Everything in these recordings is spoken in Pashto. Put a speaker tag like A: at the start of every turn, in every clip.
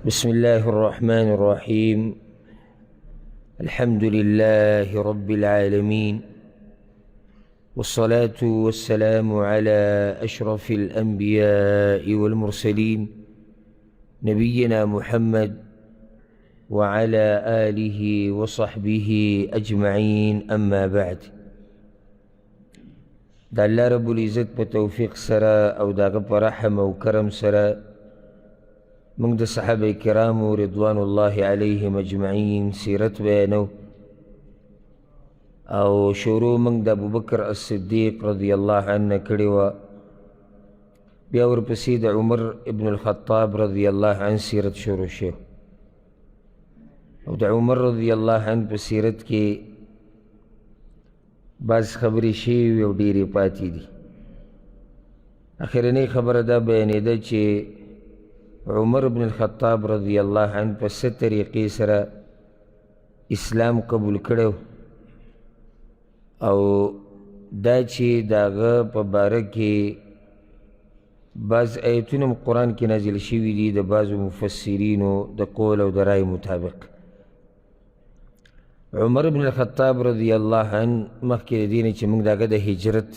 A: بسم الله الرحمن الرحيم. الحمد لله رب العالمين، والصلاة والسلام على أشرف الأنبياء والمرسلين، نبينا محمد وعلى آله وصحبه أجمعين، أما بعد. د الله رب العزت په توفیق سره او د هغه په رحم او کرم سره موږ د صحابه کرامو رضوان الله علیهم اجمعین سیرت بیانو، او شروع موږ د ابوبکر الصدیق رضی الله عنه کړې وه، بیا ورپسې د عمر ابن الخطاب رضی الله عنه سیرت شروع شو. او د عمر رضی الله عنه په سیرت کې بعض خبرې شوي وي او ډېرې پاتې دي. اخرنۍ خبره دا بیانېده چې عمر بن الخطاب رضی الله عنه په څه طریقې سره اسلام قبول کړی، او دا چې د هغه په باره کې بعض ایتونه هم قرآن کې نازل شوي دي د بعضو مفسرینو د قول او د رای مطابق. عمر بن الخطاب رضی الله عنه مخکې د دې نه چې موږ د هغه د هجرت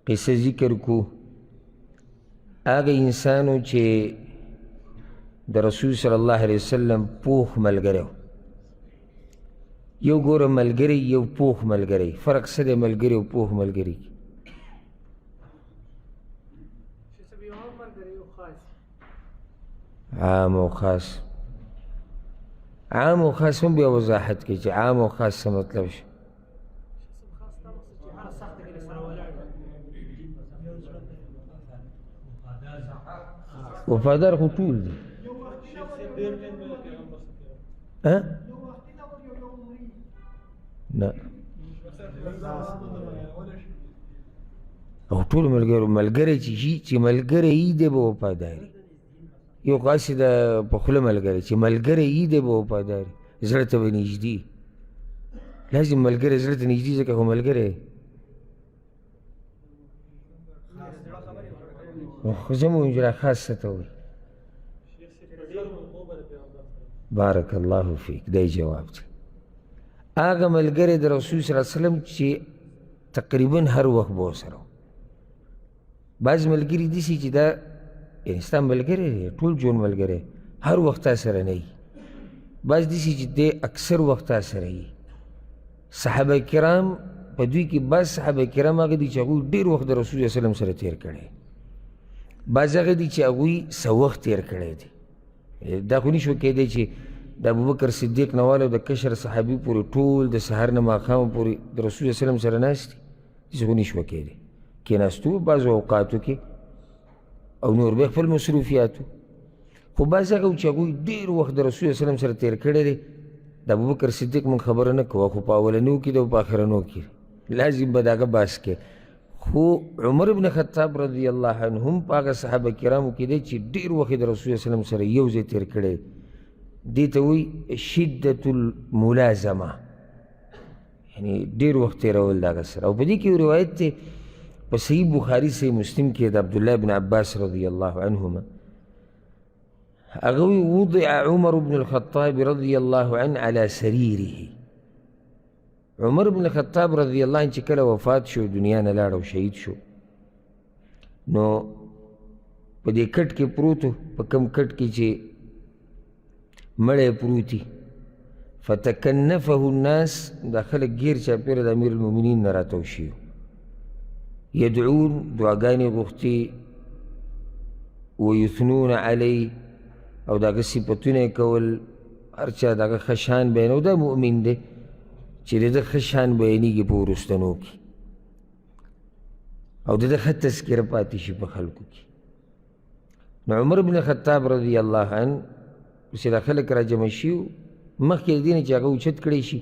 A: قصه ذکر کو، هغه انسانو چې د رسول صلی الله علیه وسلم پوخ ملګری و. یو ګوره ملګری، یو پوخ ملګری، فرق څه دی ملګری او پوخ ملګری؟ عام او خاص. عام او خاص هم بیا وضاحت کوي چې عام او خاص څه مطلب شو. وفادار خو ټول دي. ها؟ نه، او ټول ملګرو ملګری چې شي، چې ملګری یي دی به وفادار. یو خو هسې د په خوله ملګری، چې ملګری یي دی به وفادار، زړه ته به نږدې. لازم ملګری زړه ته نږدې، ځکه خو ملګری. خو زه مو را خاص څه ته وایي. بارک الله فیک، دی جواب دی. هغه ملګری د رسول صلی الله علیه وسلم چې تقریبا هر وخت به ورسره. بعض ملګري داسې چې دا یعنې ستا ملګری دی، ټول ژوند ملګری، هر وخت تا سره نه وي. بعض داسې چې دی اکثر وخت تا سره وي. صحابه کرام په دوی کې بعض صحابه کرام هغه دي چې هغوی ډېر وخت د رسول الله وسلم سره تېر کړی، بعض هغه دي چې هغوی څه وخت تېر کړی دی. دا خو نشو کېدی چې د ابوبکر صدیق نه والو د کشر صحابي پورې ټول د سهار نه ماښامه پورې د رسول الله وسلم سره ناست دي، داسې خو نشوه کېدی. کېناستو بعضو اوقاتو کې او نور بیا خپل مصروفیاتو. خو بعض هغه چې هغوی ډېر وخت د رسول الله وسلم سره تېر کړی دی، د ابوبکر صدیق موږ خبره نه کوو، خو په اولنیو کې ده او په آخرنو کې لازم به د هغه بحث کوي. خو عمر بن خطاب رضی الله عنه هم په هغه صحابه کرامو کې دی چې ډېر وخت د رسول الله وسلم سره یو ځای تېر کړی. دې ته وایي شدة الملازمه، یعنی ډېر وخت تېرول د هغه سره. او په دې کې یو روایت دی په صحیح بخاري صحیح مسلم کې د عبدالله بن عباس رضی الله عنهما، هغه وایي وضع عمر بن الخطاب رضی الله عنه على سریره. عمر بن الخطاب رضی الله عنه چې کله وفات شو، دنیا نه لاړ او شهید شو، نو په دې کټ کې پروت و، په کوم کټ کې چې مړی پروت وي. فتکنفه الناس، دا خلک ګیر چاپېره د امیر المؤمنین نه راتاو شوي، یدعون، دعاګانې غوښتې، ویثنون علیه، او د هغه صفتونه یې کول. هر چا د هغه ښه شان بیانوه. دا مؤمن دی چې د ده ښه شان بیانېږي په وروستنو کې، او د ده ښه تذکره پاتې شي په خلکو کې. نو عمر بن خطاب رضی الله عنه چې دا خلک راجمع شوي، مخکې د دې نه چې هغه اوچت کړی شي،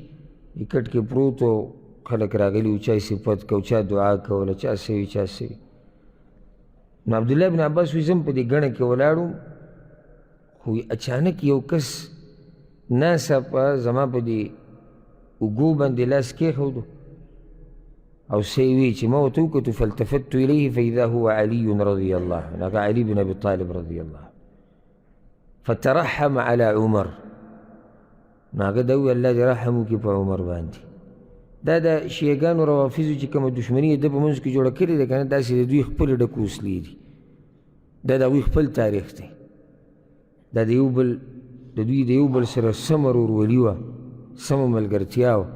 A: دې کټ کې پروت و، خلک راغلي وو، چا یې صفت کو، چا دعا کوله، چا څه وي چا څه وي. نو عبدالله بن عباس وایي زه هم په دې ګڼه کې ولاړ وم، خو اچانک یو کس ناڅاپه زما په دې اوږو باندې لاس کېښودو او څه یې ویې چې ما ورته وکتو، فالتفت الیه فاذا هو علی رضی الله عنه، هغه علی بن ابي طالب رضی الله عنه. فترحم علی عمر، نو هغه دا وویل الله دې رحم وکړي په عمر باندې. دا د شیعګانو روافضو چې کومه دښمني یې ده په منځ کې جوړه کړې ده که نه، داسې د دوی خپلې ډکو وسلې دي، دا د هغوی خپل تاریخ دی. دا د یو بل د دوی د یو بل سره سمه ورورولي وه، سمه ملګرتیا وه.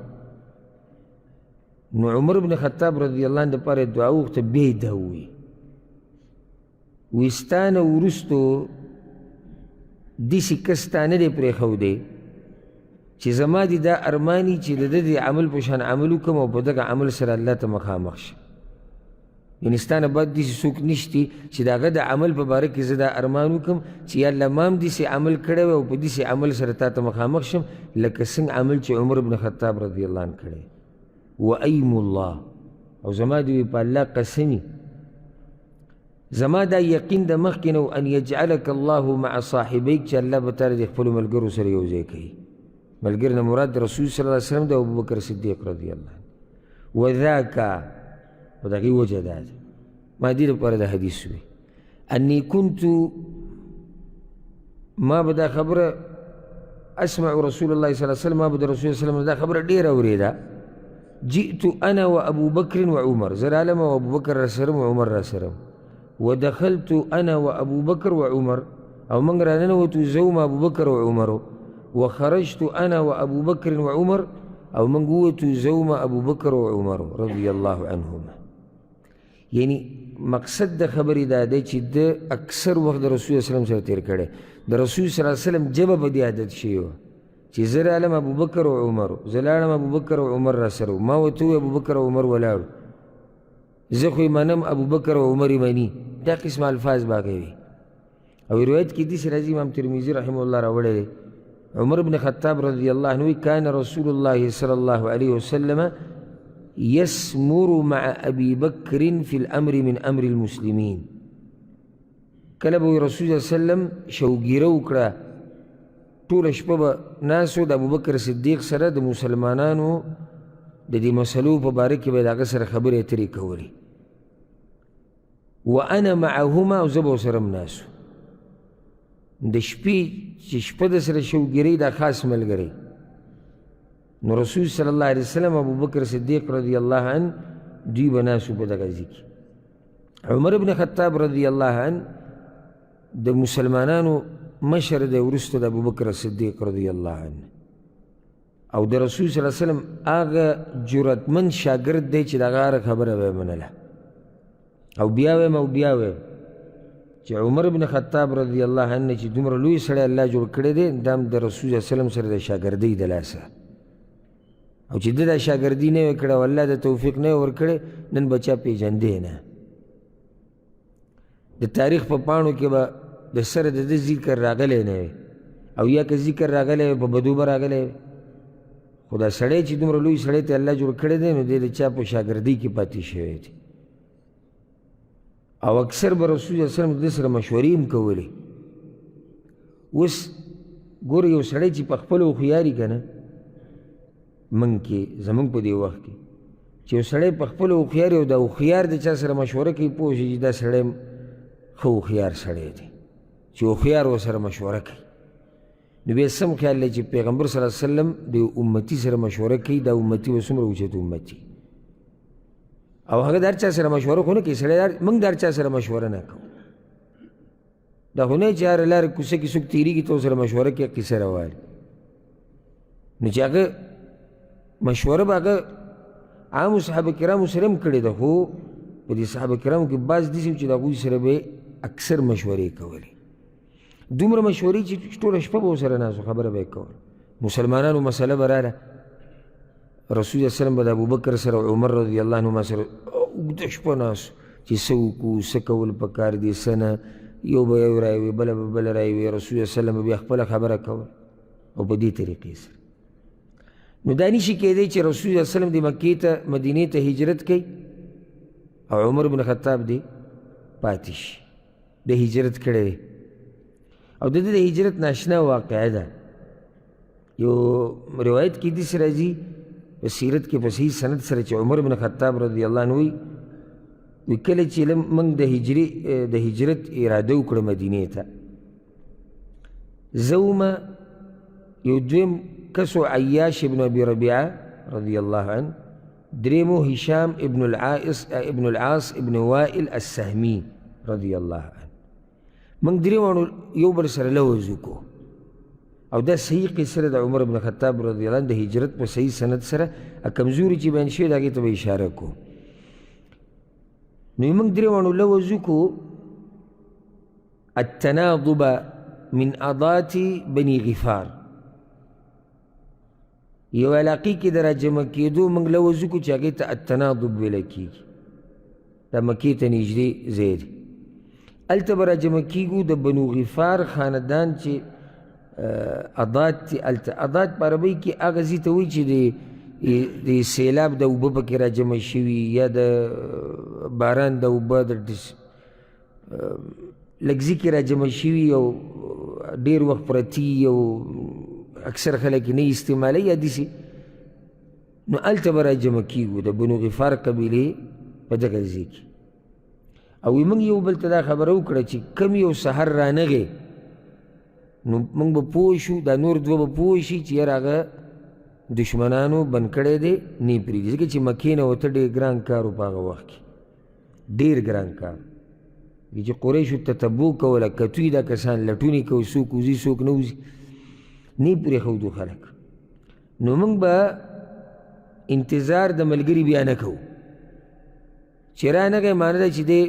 A: نو عمر بن خطاب رضی الله عنه دپاره یې دعا وغوښته، بیا یې دا وویل وی ستا نه وروستو داسې کس تا نه دی پرېښودی چې زما دې دا ارماني چې د ده د عمل په شان عمل وکړم او په دغه عمل سره الله ته مخامخ شم. یعنې ستا نه بعد داسې څوک نشتي چې د هغه د عمل په باره کې زه دا ارمان وکړم چې یا الله ما هم داسې عمل کړی وای او په داسې عمل سره تا ته مخامخ شم لکه څنګه عمل چې عمر بن خطاب رضی الله عنه کړی. وایم الله، او زما دې وي په الله قسمي زما دا یقین د مخکې نه و ان یجعلک الله مع صاحبیک، چې الله به تا د خپلو ملګرو سره یو ځای کوي. ملګر نه مراد رسول صلی الله علیه وسلم د ابوبکر صدیق رضی الله عنه. وذاک، او د هغې وجه دا ده ما دې لپاره د حدیث وی انی کنت، ما به دا خبره اسمع رسول الله صلی الله علیه وسلم، ما به د رسول صلی الله علیه وسلم دا خبره ډېره اورېده. جئت انا وابو بکر وعمر، زه رالم او ابوبکر راسره و عمر راسره، ودخلت انا وابو بکر وعمر، او موږ راننوتو زه وم ابوبکر او عمر، وخرجت انا وابو بکر وعمر، او موږ ووتو زه وم ابوبکر او عمر رضی الله عنهما. یعنی مقصد د خبرې دا دی چې ده اکثر وخت د رسول وسلم سره تېر کړی. د رسول صلی الله علیه وسلم ژبه په دې عادت شوې وه چې زه رالم ابوبکر او عمر، زه لاړم ابوبکر او عمر راسره وو، ما ورته وویل ابوبکر او عمر ولاړو، زه خو یې منم ابوبکر او عمر یې مني. دا قسمه الفاظ به هغې وي. او روایت کې داسې راځي، امام ترمذي رحمه الله راوړی دی، عمر بن خطاب رضی الله عنه کان رسول الله صلی الله علیه وسلم يسمر مع ابي بکر في الامر من امر المسلمین. کله به رسول الله صلی الله علیه وسلم شوګیره وکړه، ټوله شپه به ناست و د ابوبکر صدیق سره د مسلمانانو د دې مسلو په باره کې به د هغه سره خبرې اترې کولې. وانا معهما، او زه به ورسره هم ناست وم. د شپې چې شپه د سره شوګیرۍ دا خاص ملګری، نو رسول صلی الله علیه وسلم ابوبکر صدیق رضی الله عنه دوی به ناست وو په دغه ځای کې. عمر بن خطاب رضی الله عنه د مسلمانانو مشر دی، وروسته د ابوبکر صدیق رضی الله عنه، او د رسول صلی الله علیه وسلم هغه جرأتمند شاګرد دی چې د هغه هره خبره به یې منله. او بیا وایم او بیا وایم چې عمر بن خطاب رضی الله عنه چې دومره لوی سړی الله جوړ کړی دی، دا هم د رسول صلی الله علیه وسلم سره د شاګردۍ د لاسه، او چې ده دا شاګردي نه وی کړې او الله د توفیق نه ورکړی، نن به چا پېژندی نه. د تاریخ په پاڼو کې به د سره د ده ذکر راغلی نه وي، او یا که ذکر راغلی وي په بدو به راغلی وي. خو دا سړی چې دومره لوی سړی ته الله جوړ کړی دی، نو دی د چا په شاګردۍ کې پاتې شوی دی. او اکثر به رسول الله وسلم د ده سره مشورې هم کولې. اوس ګوره یو سړی چې په خپله هوښیاري که نه، موږ کې زموږ په دې وخت کې چې یو سړی په خپله هوښیار او دا هوښیار د چا سره مشوره کوي، پوه شي چې دا سړی ښه هوښیار سړی دی، چې هوښیار ورسره مشوره کوي. نو بیا سم خیال دی چې پیغمبر صلی الله علیه وسلم د یو امتي سره مشوره کوي، دا امتي به څومره اوچت امتي، او هغه د هر چا سره مشوره خو نه کوي. سړی موږ د هر چا سره مشوره نه کوو. دا خو نه چې هره لاره کوڅه کې څوک تېرېږي ته ورسره مشوره کوي، قصه رواني. نو چې هغه مشوره به هغه عامو صحابه کرامو سره هم کړې ده، خو په دې صحابه کرامو کې بعض داسې وو چې د هغوی سره به یې اکثر مشورې کولې، دومره مشورې چې ټوله شپه به ورسره ناست وو، خبره به یې کوله. مسلمانانو مسله به راله، رسول الله وسلم به د ابوبکر سره عمر رضی الله عنهما سره اوږده شپه ناست چې څه وکړو، څه کول پکار دي، څه نه. یو به یو رای وي، بله به بله رای وي. رسول الله وسلم به بیا خپله خبره کوله، او په دې طریقې سره. نو دا نشي کېدی چې رسول الله وسلم د مکې ته مدینې ته هجرت کوي او عمر بن خطاب دې پاتې شي. د هجرت کړی دی، او د ده د هجرت ناشنا واقعه ده. یو روایت کې داسې راځي په سیرت کې په صحیح سند سره چې عمر بن خطاب رضی الله عنه وایي، کله چې موږ د هجرت اراده وکړه مدینې ته، زه ومه، یو دویم کس و عیاش ابن ابي ربیعه رضی الله عنه، دریم و هشام ابن العاص ابن العاص ابن وائل السهمي رضی الله عنه. موږ درې واړو یو بل سره لوظ وکړو. او دا صحیح قصه ده د عمر بن خطاب رضی الله عنه د هجرت په صحیح سند سره. کمزوري چې بیان شوې ده هغې ته به اشاره کوو. نو موږ درې واړو لوظ وکړو التناضب من اضات بني غفار، یو علاقې کې د راجمع کېدو موږ لوظ وکړو چې هغې ته التناضب ویل کېږي. دا مکې ته نږدې ځای دی. هلته به راجمع کېږو د بنو غفار خاندان چې اضات دی. هلته اضات په عربۍ کې هغه ځای ته وایي چې د سیلاب د اوبه پکې راجمع شوي یا د باران د اوبه د لږ ځای کې راجمع شوي او ډېر وخت پرتي او اکثر خلک یې نه استعمالوي یا داسې. نو هلته به راجمع کېږو د بنو غفار قبیلې په دغه ځای کې. او موږ یو بل ته دا خبره وکړه چې کوم یو سحر رانغی نو موږ به پوه شو، دا نور دوه به پوه شي چې یاره هغه دښمنانو بند کړی دی، نه یې پرېږدي. ځکه چې مکې نه وته ډېر ګران کار و په هغه وخت کې، ډېر ګران کار دی چې قریشو تتبع کوله، کتوی دا کسان لټونې کوي، څوک وځي څوک نه وځي، نه یې پرېښودو خلک. نو موږ به انتظار د ملګري بیا نه کوو چې رانغی، معنی دا چې دی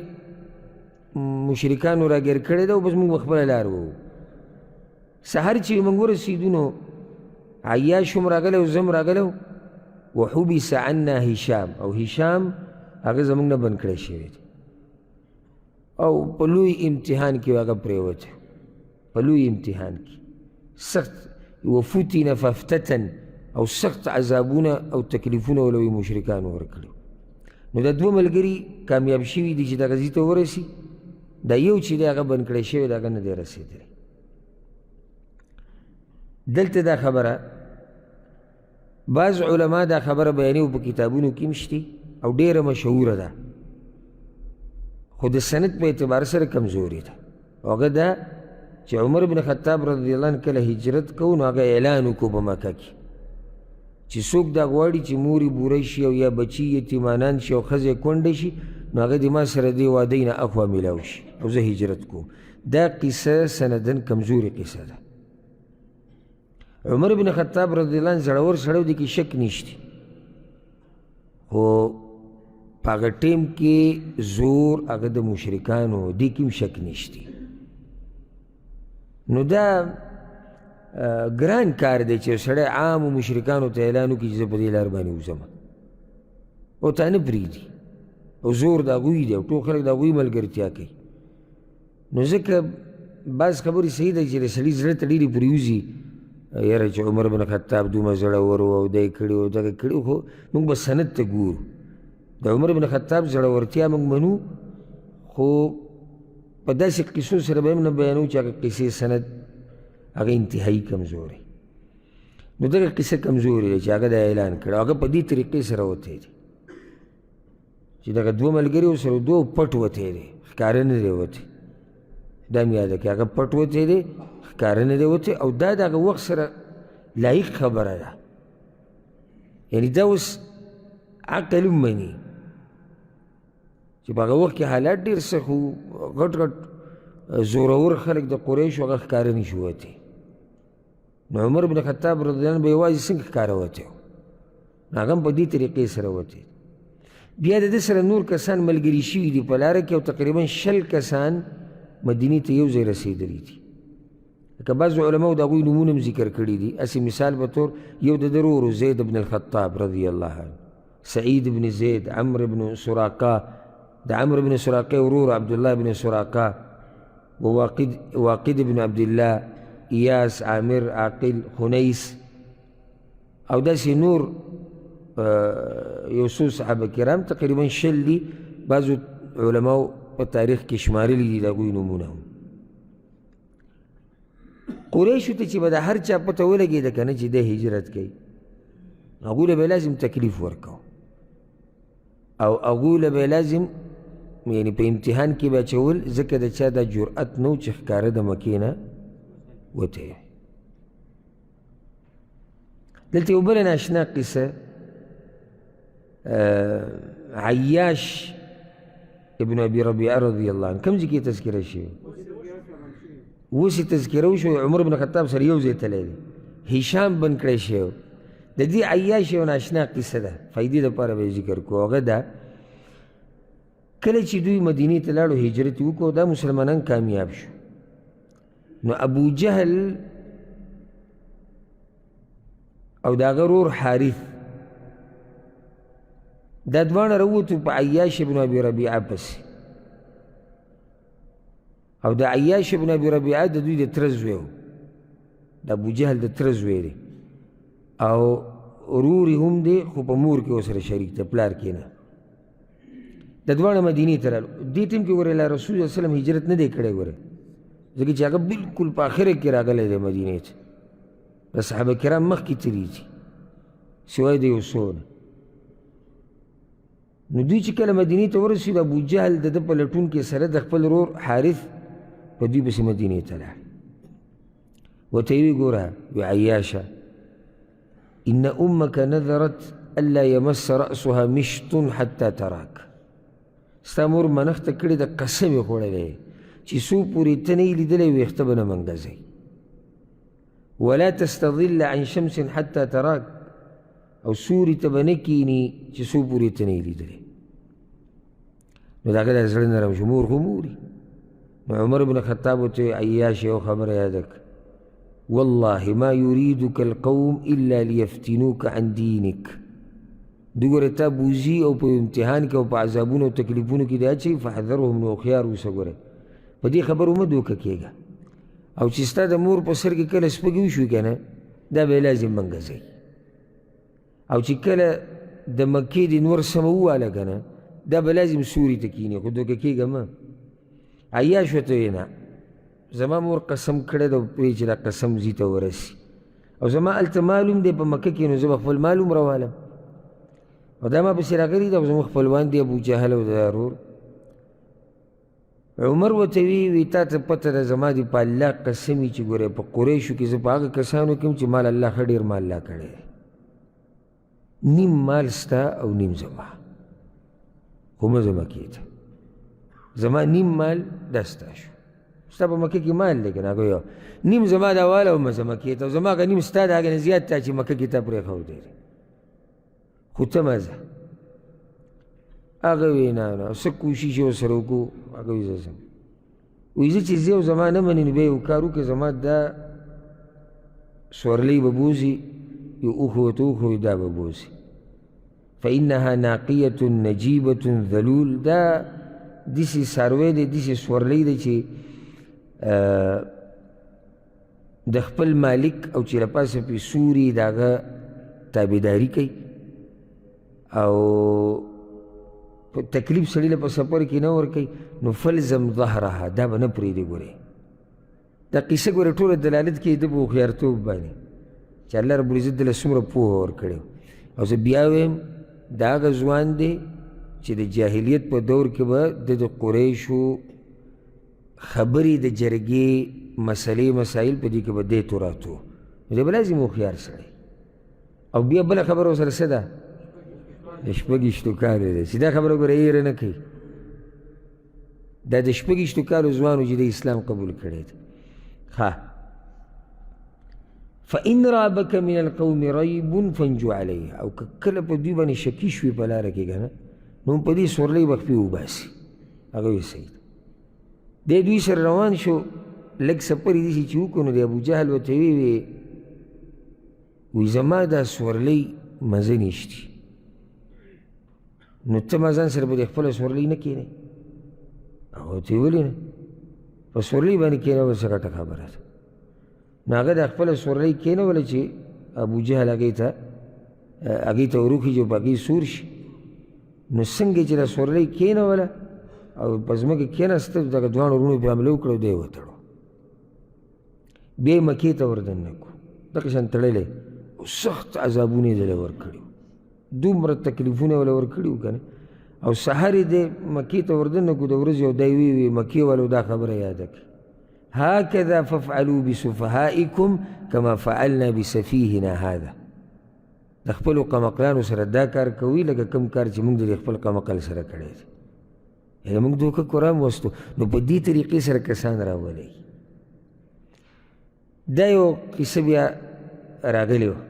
A: مشرکانو راګیر کړی ده او بس موږ به خپله لار ووهو. سهار چې موږ ورسېدو نو عیاش هم راغلی او زه هم راغلی وم. وحبس عنا هشام، او هشام هغه زموږ نه بند کړی شوی دی او په لوی امتحان کې هغه پرېوتی، په لوی امتحان کې سخت وفتن فافتتن، او سخت عذابونه او تکلیفونه ولوي مشرکانو ورکړي. نو دا دوه ملګري کامیاب شوي دي چې دغه ځای ته ورسي. دا یو چې دی هغه بند کړی شوی دی، هغه نه دی رسېدلی. دلته دا خبره بعض علما دا خبره بیانوي او په کتابونو کې هم شته او ډېره مشهوره ده، خو د سند په اعتبار سره کمزوري ده. هغه دا چې عمر بن خطاب رضی الله عنه کله هجرت کو نو هغه اعلان وکړو په مکه کې چې څوک دا غواړي چې مور یې بوره شي او یا بچي یتیمانان شي او ښځه یې کونډه شي نو هغه دې ما سره دې وادۍ نه اخوا میلاو شي او زه هجرت کوم. دا قصه سندن کمزورې قصه ده. عمر بن خطاب رضی الله عنه زړور سړی دی کې شک نشته، خو په هغه ټیم کې زور هغه د مشرکانو دې کې هم شک نشته. نو دا ګران کار دی چې سړی عامو مشرکانو ته اعلان وکړي چې زه په دې لار باندې وځم، او تا نه پرېږدي او زور د هغوی دی او ټول خلک د هغوی ملګرتیا کوي. نو ځکه بعض خبرې صحیح ده چې د سړي زړه ته ډېرې پرېوځي، یاره چې عمر بن خطاب دومره زړور و او دا یې کړي او دغه کړي، خو موږ به سند ته ګورو. د عمر بن خطاب زړورتیا موږ منو، خو په داسې قصو سره به هم نه بیانوو چې هغه قصې سند هغه انتهایي کمزوری. نو دغه قصه کمزورې ده چې هغه دا اعلان کړی، هغه په دې طریقې سره وتی دی چې دغه دوه ملګري ورسره دوه پټ وتی دی، ښکاره نه دی وتی. دا مې یاده کړه، هغه پټ وتی دی، ښکاره نه دی وتی. او دا د هغه وخت سره لایق خبره ده، یعنې دا اوس عقل هم مني چې په هغه وخت کې حالات ډېر سخت وو، غټ غټ زورور خلک د قریشو هغه ښکاره نه شو وتی. نو عمر بن خطاب رضی الله عنه به یوازې څنګه ښکاره وتی؟ هغه هم په دې طریقې سره وتی. بیا د ده سره نور کسان ملګري شوي دي په لاره کې، او تقریبا 20 کسان مدینې ته یو ځای رسېدلي دي. لکه بعضو علماو د هغوی نومونه هم ذکر کړي دي. هسې مثال په طور یو د ده ورور زید بن الخطاب رضی الله عنه، سعید بن زید، عمرو بن سراقه، د عمرو بن سراقه ورور عبدالله بن سراقه، وواقد واقد بن عبدالله، ایاس، عامر، عاقل، خنیس، او داسې نور یو څو صحابه کرام تقریبا 20 دي. بعضو علماو په تاریخ کې شمارلي دي د هغوی نومونه هم. قریشو ته چې به د هر چا پته ولګېده که نه چې دی هجرت کوي، هغوی له به لازم تکلیف ورکوه او هغوی له به لازم یعنې په امتحان کې به اچول، ځکه د چا دا جرأت نه و چې ښکاره د مکې نه ورته یې. دلته یو بله ناشنا قصه، عیاش ابن ابي ربیعه رضی الله عنه، کوم ځای کې تذکره شوې؟ اوس یې تذکره وشوه، عمر بن خطاب سره یو ځای تللی دی، هشام بند کړی شوی و. د دې عیاش یو ناشنا قصه ده، فایدې دپاره به یې ذکر کړو. هغه ده کله چې دوی مدینې ته لاړو، هجرت یې وکړو، دا مسلمانان کامیاب شو. نو ابو جهل او د هغه ورور حارث دا دواړه راووتو په عیاش ابن ابي ربیعه پسې، او د عیاش ابن ابي ربیعه د دوی د تره زوی و، د ابو جهل د تره زوی دی، او ورور یې هم دی خو په مور کې ورسره شریک دی، پلار کې نه. د دواړه مدینې ته رالو. دې ټیم کې ګورې لا رسول الله وسلم هجرت نه دی کړی ګورې، ځکه چې هغه بالکل په آخره کې راغلی دی مدینې ته، د صحابه کرام مخکې تللي دي سوای د یو څو نه. نو دوی چې کله مدینې ته ورسېدو، ابو جهل د ده په لټون کې سره د خپل ورور حارث په دوی پسې مدینې ته لاړ. ورته یې وویل ګوره وی عیاشه، ان امک نذرت الا یمس رأسها مشط حتی تراک. ستا مور منښته کړې ده، قسم یې خوړلی چې څو پورې ته نه یې لیدلی ویښته به نه منګزوي. ولا تستظل عن شمس حتی تراک، او سوري ته به نه کیني چې څو پورې ته نه یې لیدلی. نو د هغه د زړه نرم شو، مور خو موري. نو عمر بن خطاب ورته وویل عیاش یو خبره یاده کړه، والله ما یریدک القوم الا لیفتنوک عن دینک. دوی ګوره تا بوځي او په امتحان کې او په عذابونو او تکلیفونو کې دې اچوي، فحذرهم، نو هوښیار اوسه ګوره، په دې خبرو مه دوکه کېږه. او چې ستا د مور په سر کې کله سپږې وشوي که نه، دا به یې لازم منګزوي. او چې کله د مکې د نور سمه وواله که نه، دا به لازم سوري ته کښېني، خو دوکه کېږه مه. عیاش ورته وایي نه، زما مور قسم کړی دی پرې چې دا قسم ځي ته ورسي، او زما هلته مال هم دی په مکه کې، نو زه به خپل مال هم راوالم، او دا ما پسې راغلي ده، او زموږ خپلوان دي ابو جهل او د ورور. عمر ورته وی وی تا ته پته ده زما دې په الله قسم وي چې ګوره په قریشو کې زه په هغه کسانو کې یم چې مال الله ښه ډېر مال لا کړی دی، نیم مال ستا او نیم زما، خو مه زما کېده، زما نیم مال دا ستا شو، ستا په مکه کې مال دی که نه، هغه یو نیم زما دا واله او مه زما کېده، او زما هغه نیم ستا د هغې نه زیات تا چې مکه کې تا پرېښودی دی، خو ته مه ځه. هغه وی نه نه، څه کوشش یې ورسره وکړو، هغه وی زه ځم. وایي زه چې ځې او زما نه مني، نو بیا یو کار وکړه، زما دا سورلۍ به بوځي، یو اوښ ورته وښوي، دا به بوځي. فإنها ناقیة نجیبة ذلول، دا داسې څاروی دی، داسې سورلۍ دی چې د خپل مالک او چې له پاسه پرې سوري د هغه تابعداري کوي، او په تکلیف سړي له په سفر کې نه ورکوي، نو فلزم ظهرها، دا به نه پرېږدي. ګورې دا قصه ګورې ټوله دلالت کوي د په هوښیارتوب باندې چې الله رب العزت دله څومره پوهه ورکړې. او زه بیا وایم دا هغه ځوان دی چې د جاهلیت په دور کې به د قریشو خبرې د جرګې مسلې مسایل په دې کې به دی توراتو، نو دی به لازم هوښیار سړی. او بیا بله خبره ورسره څه ده؟ د شپږویشتو کالو دی چې دا خبره ګوره هېره نه کوي، دا د شپږویشتو کالو ځوان و چې د اسلام قبول کړی دی. ښه، فإن رابک من القوم ریب فانجو علیه، او که کله په دوی باندې شکي شوې په لاره کې که نه، نو په دې سورلۍ به خپې وباسي. هغه وایي صحیح ده. دی دوی سره روان شو، لږ سفر یې داسې چې وکړو، نو د ابو جهل ورته ویې وی زما دا سورلۍ مزه نشتي، نو ته ما ځان سره په دې خپله سورلۍ نه کښېنې؟ هغه ورته ویې ولې نه، په سورلۍ باندې کښېنول څه غټه خبره ده. نو هغه د خپله سورلۍ کښېنوله چې ابو جهل هغې ته وروخېږي او په هغې سور شي. نو څنګه چې دا سورلۍ کښېنوله او په ځمکه کښېناسته، دغه دواړو وروڼو پرې حمله وکړه او دی یې وتړو. بیا یې مکې ته وردننه کړو، دغه شان تړلی او سخت عذابونه یې دله ورکړي، دومره تکلیفونه یې ورله ورکړي وو که نه. او سهار یې دی مکې ته وردننه کړو د ورځې، او دا یې ویې مکې والو دا خبره یاده کړه، هكذا فافعلوا بسفهائكم كما فعلنا بسفيهنا هذا. د خپلو قمقلانو سره دا کار کوي لکه کوم کار چې موږ د خپل قمقل سره کړی دی، یعنې موږ دوکه قرآن وستو. نو په دې طریقې سره کسان راولئ. دا یو قصه بیا راغلې وه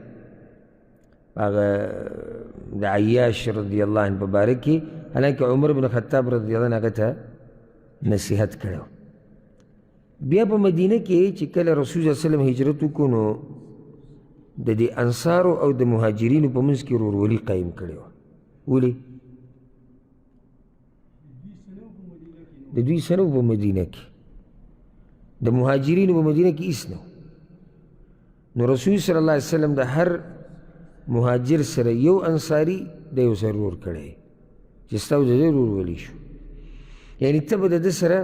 A: هغه د عیاش رضی الله عنه په باره کې، حالانکه عمر بن خطاب رضی الله عنه هغه ته نصیحت کړی و. بیا په مدینه کې چې کله رسول صلی الله علیه وسلم هجرت وکړو، نو د دې انصارو او د مهاجرینو په منځ کې ورورولي قایم کړې وه. ولې؟ د دوی څه نه وو په مدینه کې، د مهاجرینو په مدینه کې هېڅ نه وو. نو رسول صلی الله علیه وسلم د هر مهاجر سره یو انصاري د یو سره ورور کړی چې ستا د ده ورورولي شو، یعنې ته به د ده سره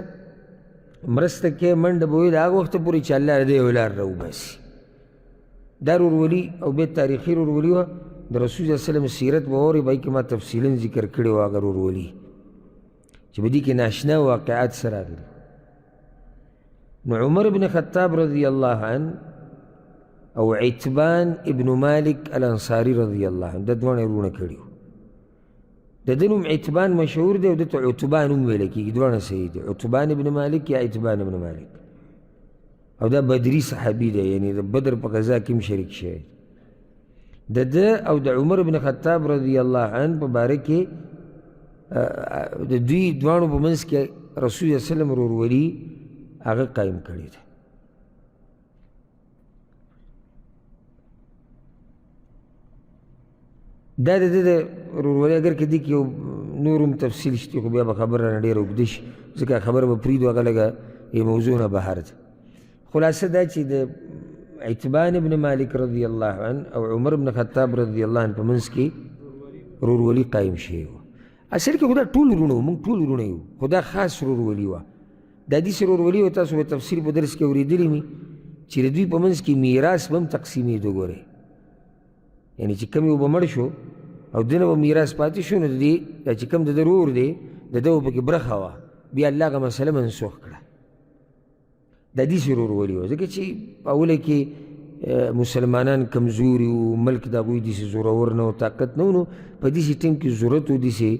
A: مرسته کوې، منډه به وې د هغه وخته پورې چې الله د ده یو لار راوباسي. دا ورورولي او بیا تاریخي ورورولي وه. د رسول صلی الله علیه وسلم سیرت به اورې، به کې ما تفصیلا ذکر کړی وه هغه ورورولي چې په دې کې ناشنا واقعات سره راغلي. نو عمر بن خطاب رضی الله عنه او عتبان ابن مالک الانصاري رضی الله عنه دا دواړه وروڼه کړي وو. د ده نوم عتبان مشهور دی او ده ته عتبان هم ویل کېږي، دواړه صحیح دي، عتبان ابن مالک یا عتبان ابن مالک. او دا بدري صحابي دی، یعنې د بدر په غذا کې هم شریک شوی. د ده او د عمر بن خطاب رضی الله عنه په باره کې د دوی دواړو په منځ کې رسول الله صلی الله علیه وسلم ورورولي هغه قایم کړې ده. دا د ده د ورورولۍ اګر که دې کې یو نور هم تفصیل شته، خو بیا به خبره رانه ډېره اوږده شي، ځکه خبره به پرېږدو، هغه لږه یې موضوع نه بهر ده. خلاصه دا چې د عتبان ابن مالک رضی الله عنه او عمر بن خطاب رضی الله عنه په منځ کې ورورولي قایم شوې وه. اصل کې خو دا ټول وروڼه وو، موږ ټول وروڼه یو، خو دا خاص ورورولي وه. دا داسې ورورولي وه، تاسو به تفسیر په درس کې اورېدلي وي چې د دوی په منځ کې میراث به هم تقسیمېدو. ګورئ، یعنې چې کوم یو به مړ شو او ده نه به میراث پاتې شو، نو د دې دا چې کوم د ده ورور دی د ده به پکې برخه وه. بیا الله هغه مسله منسوخ کړه. دا داسې ورورولي وه، ځکه چې په اوله کې مسلمانان کمزوري وو، ملک د هغوی داسې زورور نه و، طاقت نه و، نو په داسې ټیم کې ضرورت و داسې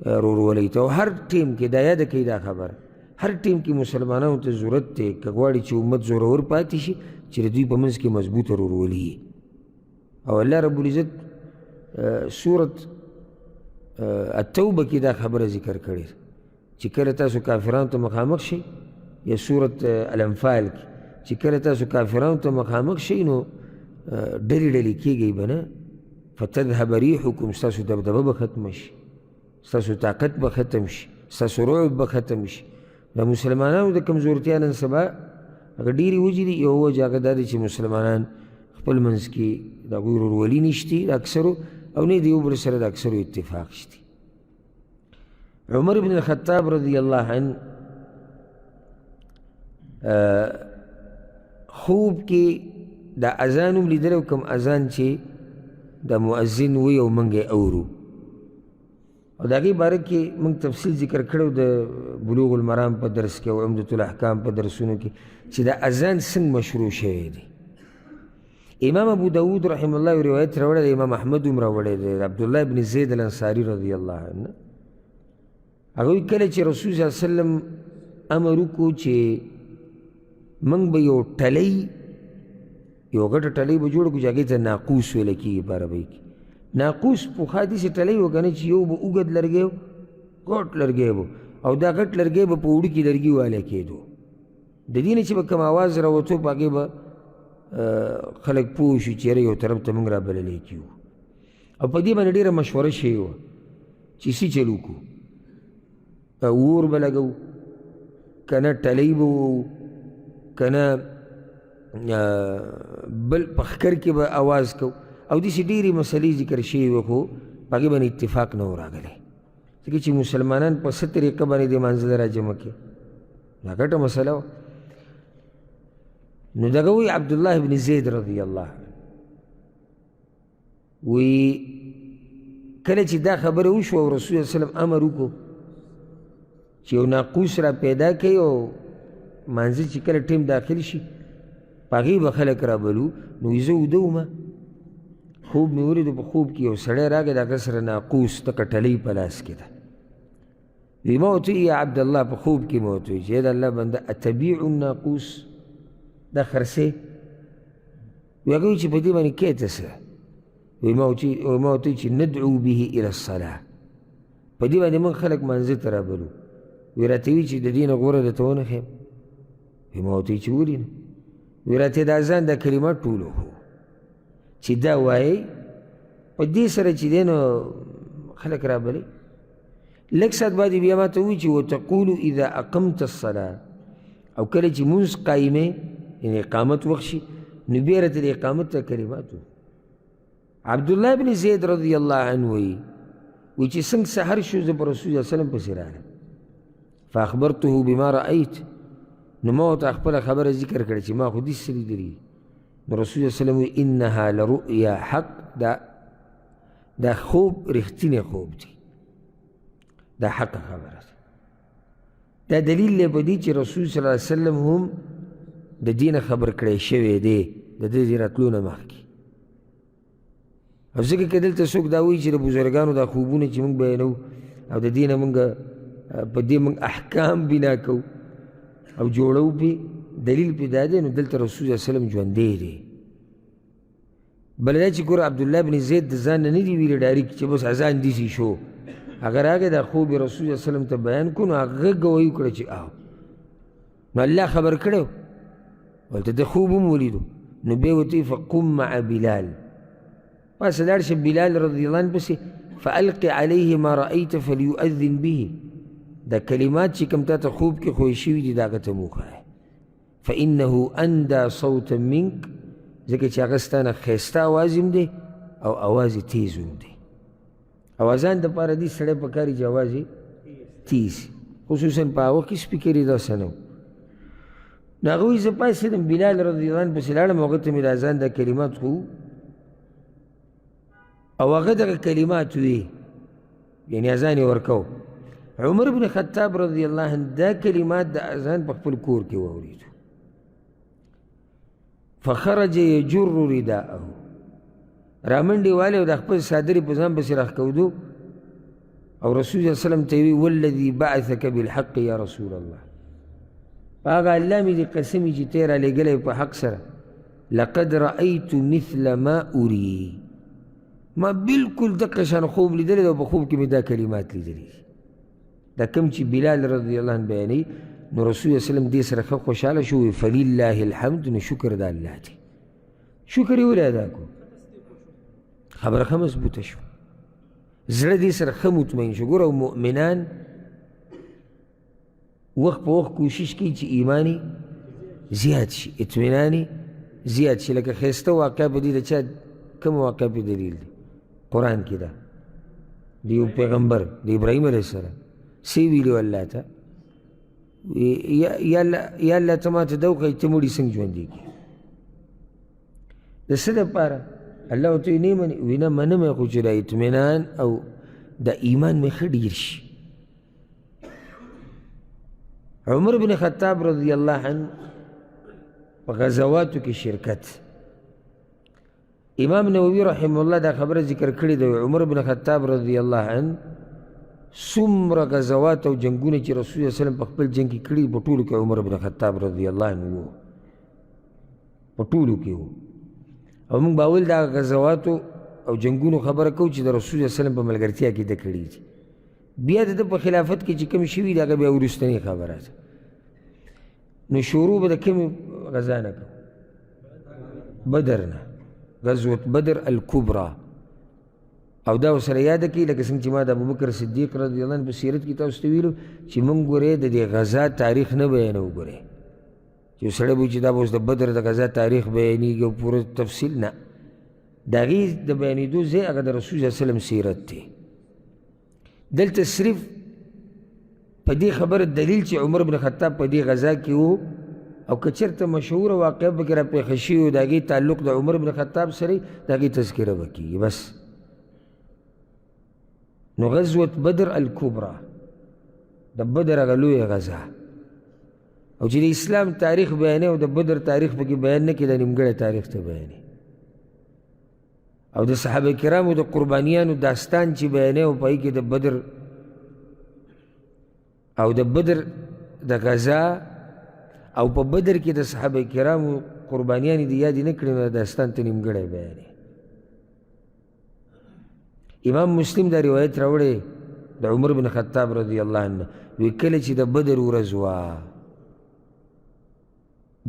A: ورورولۍ ته. او هر ټیم کې دا یاده کوي دا خبره، هر ټیم کې مسلمانانو ته ضرورت دی که غواړي چې امت زورور پاتې شي چې د دوی په منځ کې مضبوطه ورورولي. او الله رب العزت سورت التوبه کې دا خبره ذکر کړې چې کله تاسو کافرانو ته مخامخ شئ، یا سورت الانفال کې چې کله تاسو کافرانو ته مخامخ شئ نو ډلې ډلې کېږئ به نه، فتذهب ریحکم، ستاسو دبدبه به ختمه شي، ستاسو طاقت به ختم شي، ستاسو رعب به ختم شي. د مسلمانانو د کمزورتیا نن سبا هغه ډېرې وجې دي. یوه وجه هغه دا ده چې مسلمانان خپل منځ کې د هغوی ورورولي نشتي د اکثرو، او نه د یو بل سره د اکثرو اتفاق شتي. عمر بن الخطاب رضی الله عنه خوب کې د اذان هم لیدلی او کوم اذان چې د مؤذن وي او موږ یې اورو، او د هغې باره کې موږ تفصیل ذکر کړی د بلوغ المرام په درس کې او عمدة الاحکام په درسونو کې چې د اذان څنګه مشروع شوی دی. امام ابو داود رحم الله یو روایت راوړی دی، امام احمد هم راوړی دی، عبدالله بن زید الانصاري رضی الله عنه هغه وایي کله چې رسول صلی الله علیه وسلم امر وکړو چې موږ به یو ټلۍ، یو غټه ټلۍ به جوړه کړو چې هغې ته ناقوس ویل کېږي په عربۍ کې. ناقوس پخوا داسې ټلۍ وه که نه چې یو به اوږد لرګی و، غټ لرګی به، او دا غټ لرګی به په وړوکي لرګي والی کېدو. د دې نه چې به کوم اواز راوتو په هغې به خلک پوه شو چې یاره یو طرف ته موږ رابللی کیو. او په دې باندې ډېره مشوره شوې وه چې څه چل وکړو، اور به لګوو که نه ټلۍ به ووهو که نه بل په ښکر کې به اواز کوو، او داسې ډېرې مسلې ذکر شوې وې، خو په هغې باندې اتفاق نه و راغلی، ځکه چې مسلمانان په څه طریقه باندې دې مانځه له راجمع کړي، دا غټه مسله وه. نو دغه وایي عبدالله بن زید رضی الله عنه وی کله چې دا خبره وشوه او رسول الله وسلم امر وکړو چې یو ناقوس را پیدا کړي او مانځه چې کله ټیم داخل شي په هغې به خلک رابلو. نو وایي زه ویده وم، خوب مې ولیدو، په خوب کې یو سړی راغی، د هغه سره ناقوس دغه ټلۍ په لاس کې ده. وایي ما ورته وویل یا عبدالله، په خوب کې مې ورته وویل چې ای د الله بنده، اتبیع الناقوس، دا خرڅې؟ وایي هغه وایي چې په دې باندې کې ته څه؟ وایي ما ورته وویل چې ندعو به الی الصلاه، په دې باندې موږ خلک مانځه ته رابلو. وایي راته وایي چې د دې نه غوره درته ونه ښیم. وایي ما ورته وویل چې ولې نه؟ وایي راته د اذان دا کلمات ټول وښو چې دا وایي، په دې سره چې دی نو خلک رابلي. لږ ساعت بعد بیا ما ته ووایي چې وتقول اذا اقمت الصلاة، او کله چې مونځ قایمې یعنې اقامت وخت شي نو بیا راته د اقامت ته کلمات ووایي. عبدالله بن زید رضی الله عنه وایي وایي چې څنګه سحر شو زه په رسول الله وسلم پسې راغلم، فاخبرته بما رأیت، نو ما ورته خپله خبره ذکر کړه چې ما خو داسې څه لیدلي. نو رسول الله وسلم وایي انها لرؤیا حق، دا خوب رښتینی خوب دی، دا حق خبره ده. دا دلیل دی په دې چې رسول صلی الله علیه وسلم هم د دې نه خبر کړی شوی دی د دې راتلو نه مخکې. او ځکه که دلته څوک دا وایي چې د بزرګانو دا خوبونه چې موږ بیانوو او د دې نه موږ په دې موږ احکام بنا کوو او جوړوو پرې، دلیل پرې دا دی، نو دلته رسول صلی الله علیه وسلم ژوندی دی. بله دا چې ګوره عبدالله بن زید د ځان نه نه دي ویلي ډایرک چې بس اذان داسې شو، هغه راغی دا خوب یې رسول الله وسلم ته بیان کړو، نو هغه ګواهي وکړه چې آو، نو الله خبر کړی ورته د خوب هم ولیدو. نو بیا ورته وایي فقم مع بلال، پاسه لاړ شه بلال رضی الله عنه پسې، فألق عليه ما رأيت فليؤذن به، دا کلمات چې کوم تا ته خوب کې ښوی شوي دي دا هغه ته مو وښایه، فإنه أندى صوتا منك، ځکه چې هغه ستا نه ښایسته اواز هم دی او اواز یې تیز هم دی. اوازان دپاره دي سړی په کار چې اواز یې تیز، خصوصا په هغه وخت کې سپیکرې داسې نه وو. نو هغه وایي زه پاڅېدم بلال رضی الله عنه پسې لاړم، هغه ته مې د اذان دا کلمات خو او هغه دغه کلمات وي، یعنې اذان یې ورکاو. عمر بن خطاب رضی الله عنه دا کلمات د اذان په خپل کور کې واورېدو. فخرج یجر رداءه، رامنډې والې او د خپل څادر یې په ځان پسې راښکودو او رسول الله وسلم ته یې وویل والذي بعثک بالحق یا رسول الله، په هغه الله مې دې قسم وي چې ته یې رالیږلی په حق سره، لقد رأیت مثل ما اري، ما بالکل دقه شان خوب لیدلی دی او په خوب کې مې دا کلمات لیدلي دي. دا کوم چې بلال رضی الله عنه بیانوي، نو رسول الله وسلم دې سره ښه خوشحاله شو، وایي فلله الحمد، نو شکر د الله دی. شکر یې ولې ادا کړو؟ خبره ښه مضبوطه شوه، زړه دې سره ښه مطمئن شو. ګوره مؤمنان وخت په وخت کوشش کوي چې ایمان زیات شي، اطمینان زیات شي. لکه ښایسته واقعه په دې د چا کوم واقعه په دلیل دی؟ قرآن کې ده د یو پیغمبر د ابراهیم علیه السلام څه یې ویلي الله ته؟ یا الله ته ما ته دا وښیه ته مړي څنګه ژوندی کړې؟ د څه دپاره؟ الله ورته وایي نه منې؟ وایي نه منم یې، خو چې دا اطمینان او دا ایمان مې ښه ډېر شي. عمر بن خطاب رضی الله عنه په غزواتو کې شرکت، امام نووي رحمه الله دا خبره ذکر کړې ده، عمر بن خطاب رضی الله عنه څومره غزوات او جنګونه چې رسول الله وسلم په خپل جنګ کې کړي، په ټولو کې عمر بن خطاب رضی الله عنه وو، په ټولو کې وو. او موږ به اول دا غزواتو او جنګونو خبره کوو چې د رسول الله وسلم په ملګرتیا کې ده کړي دي. بیا د ده په خلافت کې چې کوم شوي د هغه بیا وروستنۍ خبره ده. نو شروع به د کومې غزا نه کوو؟ بدر نه، غزوة بدر الکبرا. او دا ورسره یاده کړئ لکه څنګه چې ما د ابوبکر صدیق رضی الله عنه په سیرت کې تاسو ته ویلو چې موږ ګورې د دې غزا تاریخ نه بیانوو. ګورې چې یو سړی به وایي چې دا به اوس د بدر د غزا تاریخ بیانېږي او پوره تفصیل نه، د هغې د بیانېدو ځای هغه د رسول صلی الله علیه وسلم سیرت دی. دلته صرف په دې خبره دلیل چې عمر بن خطاب په دې غزا کې و، او که چېرته مشهوره واقعه پکې راپېښه شوې او د هغې تعلق د عمر بن خطاب سره د هغې تذکره به کېږي بس. نو غزوة بدر الکبرا، د بدر هغه لویه غزا. او چې د اسلام تاریخ بیانې او د بدر تاریخ پکې بیان نه کړي، دا نیمګړی تاریخ ته بیانې. او د صحابه کرامو د قربانیانو داستان چې بیانې او په هغې کې د بدر او د بدر د غزا او په بدر کې د صحابه کرامو قربانیانې دې یادې نه کړي، نو داستان ته نیمګړی بیانې. امام مسلم دا روایت راوړی د عمر بن خطاب رضی الله عنه، وی کله چې د بدر ورځ وه،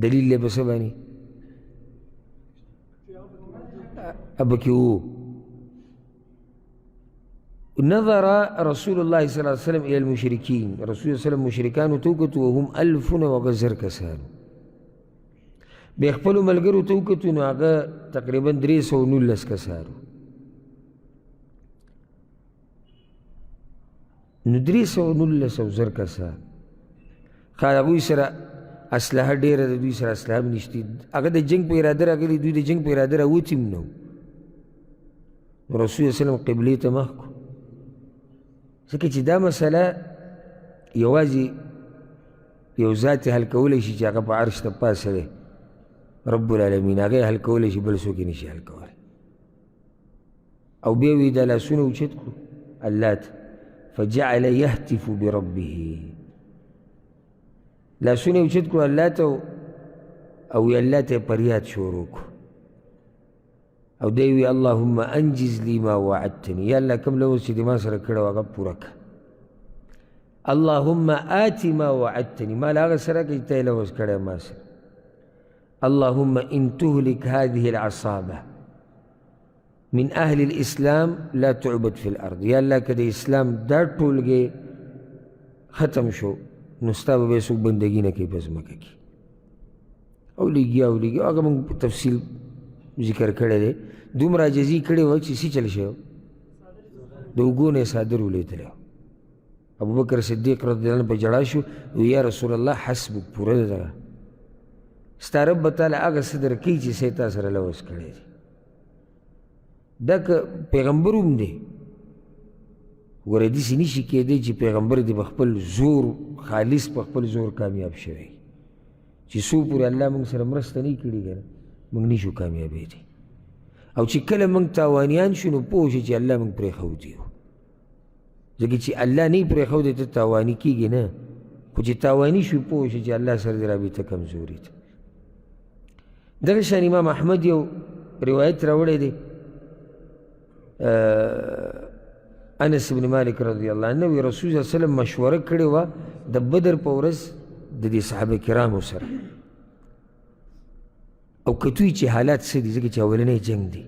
A: دلیل دی په څه باندې پکې وو. نظر رسول الله صلی الله علیه وسلم الى المشرکین، رسول الله صلی الله علیه وسلم مشرکانو ته وکتو، وهم الف وغزر کسانو. بیا خپلو ملګرو ته وکتو، نو هغه تقریبا 319 کسانو. نو 319 او زر کسان، ښه هغوی سره اسلحه ډېره ده، دوی سره اسلحه هم نشتي، هغه د جنګ په اراده راغلي، دوی د جنګ په اراده راوتي هم نه وو. نو رسول الله وسلم قبلې ته مخ کړو، ځکه چې دا مسله یوازې یو ذات یې حل کولی شي چې هغه په عرش ته پاسه دی، رب العالمین، هغه یې حل کولی شي، بل څوک یې نشي حل کولی. او بیا وی دا لاسونه اوچت کړو الله ته، فجعل يهتف بربه، لاسونه یې اوچت کړو الله ته او وی الله ته یې فریاد شروع کړو، او دی وی اللهم انجز لي ما وعدتني، یا الله کوم لوظ چې دې ما سره کړی هغه پوره کړه، اللهم آت ما وعدتني، ما له هغه سره کړه چې ته یې لوظ کړی ما سره، اللهم إن تهلك هذه العصابة من أهل الإسلام لا تعبد في الأرض، یا الله که د اسلام دا ټولګی ختم شو نو ستا به بیا څوک بندګي نه کوي په ځمکه کې. او لګیا او لګیا، هغه موږ تفصیل ذکر کړی دی. دومره عاجزي کړې وه چې څه چل شوی، د اوږو نه یې څادر ولوېدلی. ابوبکر صدیق رضی الله عنه په ژړا شو، وی یا رسول الله حسبک، پوره ده دغه، ستا رب به تاله هغه څه درکوي چې څه یې تا سره لوظ کړی دی. دا که پیغمبر هم دی، ګوره داسې نه شي کېدی چې پیغمبر دې په خپل زور خالص په خپل زور کامیاب شوی، چې څو پورې الله موږ سره مرسته نه کړي که نه موږ نه شو کامیابېدی. او چې کله موږ تاوانیان شو نو پوه شو چې الله موږ پرېښودي یو، ځکه چې الله نه پرېښودی ته تاواني کېږي نه، خو چې تاواني شو پوه شو چې الله سره دې رابطه کمزوري ده. دغه شان امام احمد یو روایت راوړی دی، انس بن مالک رضی الله عنه وی رسول الله صلی الله علیه وسلم مشوره کړې وه د بدر په ورځ د دې صحابه کرامو سره، او کتوی چې حالات څه دي، ځکه چې اولنی جنګ دی،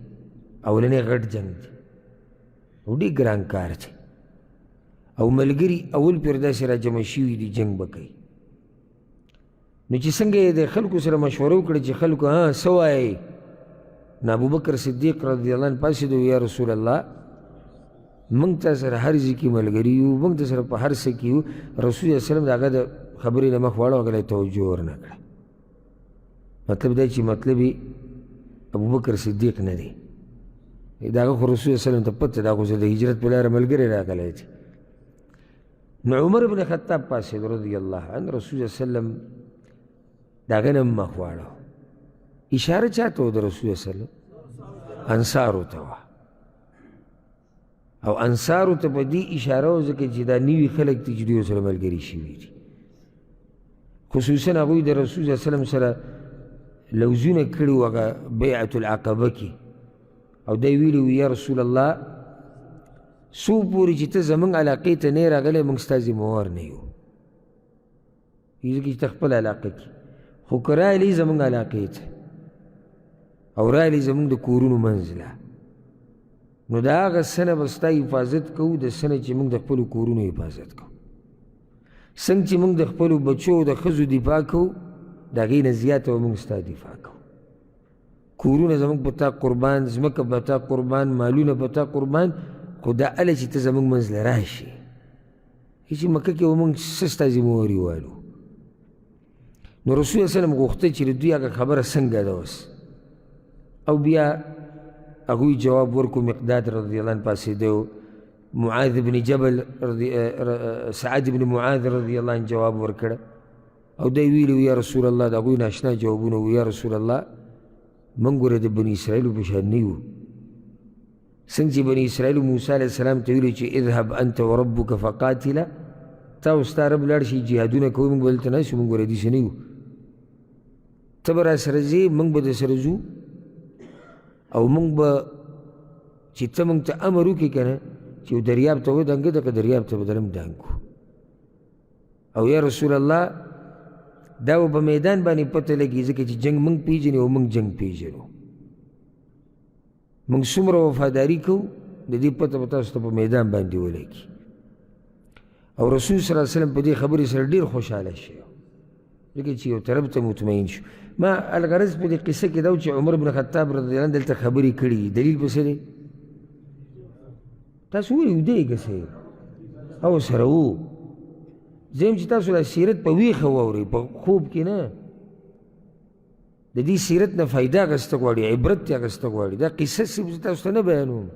A: اولنی غټ جنګ دی او ډېر ګران کار دی، او ملګري اول پر داسې راجمع شوي دي جنګ به کوي. نو چې څنګه یې د خلکو سره مشوره وکړه چې خلکو ها څه وایئ، نو ابوبکر صدیق رضی الله عنه پاڅېدو، یا رسول الله موږ تا سره هر ځای کې ملګري یو، موږ تا سره په هر څه کې یو. رسول الله وسلم د هغه د خبرې نه مخ واړو، هغه له یې توجه ورنه کړه. مطلب دا چې مطلب یې ابوبکر صدیق نه دی، د هغه خو رسول الله وسلم ته پته ده، خو د هجرت په لاره ملګری راغلی دی. نو عمر بن خطاب پاڅېد رضی الله عنه، رسول الله وسلم د هغه نه مخ واړو. اشاره چا ته وه؟ د رسول الله وسلم انصارو ته وه، او انصارو ته په دې اشاره وه ځکه چې دا نوي خلک دي چې دوی سره ملګري شوي دي، خصوصا هغوی د رسول الله وسلم سره لوزونه کړي وو هغه بیعة العقبه کې، او دی ویلي وو یا رسول الله څو پورې چې ته زموږ علاقې ته نه راغلی موږ ستا ذمهوار نه یو، ځکه چې ته خپله علاقه کې، خو که راغلی زموږ علاقې ته او راغلی زموږ د کورونو منځ له، نو د هغه څه نه به ستا حفاظت کوو د څه نه چې موږ د خپلو کورونو حفاظت کوو، څنګه چې موږ د خپلو بچو او د ښځو دفاع کوو د هغې نه زیاته به موږ ستا دفاع کوو. کورونه زموږ په تا قربان، ځمکه په تا قربان، مالونه په تا قربان، خو دا هله چې ته زموږ منځ له راشې. چې مکه کې به موږ څه ستا ذمهواري والو. نو رسول الله وسلم غوښته چې د دوی هغه خبره څنګه ده اوس، او بیا هغوی جواب ورکړو. مقداد رضی الله عنه پاڅېدی، معاذ بن جبل رضی سعد بن معاذ رضی الله عنه جواب ورکړ. او دا یې ویلي یا رسول الله، د هغوی ناشنا جوابونه وو، یا رسول الله موږ ګوره د بني اسرائیلو په شان نه یو. څنګه چې بني اسرائیلو موسی علیه السلام ته ویلي چې اذهب انت وربک فقاتلا، تا او ستا رب لاړ شي جهادونه کوئ، موږ به دلته ناست یو، موږ ګوره داسې نه یو، ته به راسره ځې، موږ به درسره ځو، او موږ به چې ته موږ ته امر وکړې که نه چې یو دریاب ته ودانګه، دغه دریاب ته به درم دانګو. او یا رسول الله دا به په میدان باندې پته لګي، ځکه چې جنګ موږ پیژنو او موږ جنګ پیژنو، موږ څومره وفاداري کوو د دې پته به تاسو ته په میدان باندې ولګي. او رسول صلی الله علیه وسلم په دې خبرې سره ډېر خوشحاله شو، ځکه چې یو طرف ته مطمئن شو. ما الغرض په دې قصه کې دا و چې عمر بن خطاب رضی الله عنه دلته خبرې کړي، دلیل په څه دی؟ تاسو ولې ویده یې که څه او سره وو؟ زه یم چې تاسو دا سیرت په ویښه واورئ، په خوب کې نه. د دې سیرت نه فایده اخیسته غواړي، عبرت ترې اخیسته غواړي. دا قصه صرف زه تاسو ته نه بیانوم،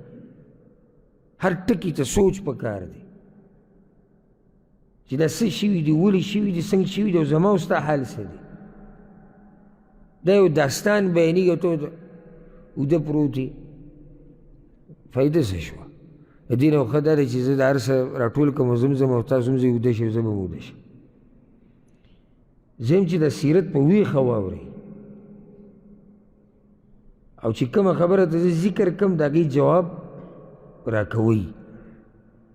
A: هر ټکي ته سوچ پکار دی چې دا څه شوي دي، ولې شوي دي، څنګه شوي دي، او زما او ستا حال څه دی. دا یو داستان بیانېږي او ته اوده پروت یې، فایده څه شوه؟ د دې نه ښه دا دی چې زه د هر څه راټول کړم او زه هم ځم او تاسو هم ځئ اوده شئ، زه به هم اوده شم. زه یم چې د سیرت په ویښه واورئ، او چې کومه خبره ته زه ذکر کوم د هغې جواب راکوئ،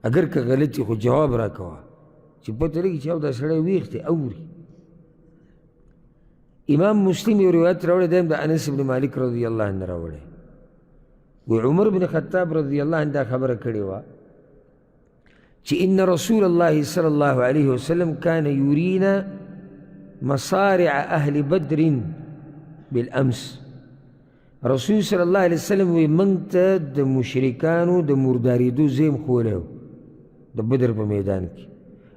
A: اګر که غلط وي خو جواب راکوه چې پته لګي چې او دا سړی ویښ دی اوري. امام مسلم یو روایت راوړی دی، هم د انس بن مالک رضی الله عنه راوړی. وی عمر بن خطاب رضی الله عنه دا خبره کړې وه چې ان رسول الله صلی الله علیه وسلم کان یرینا مصارع اهل بدر بالامس. رسول صلی الله علیه وسلم وی موږ ته د مشرکانو د مردارېدو ځای هم ښوولی و د بدر په میدان کې،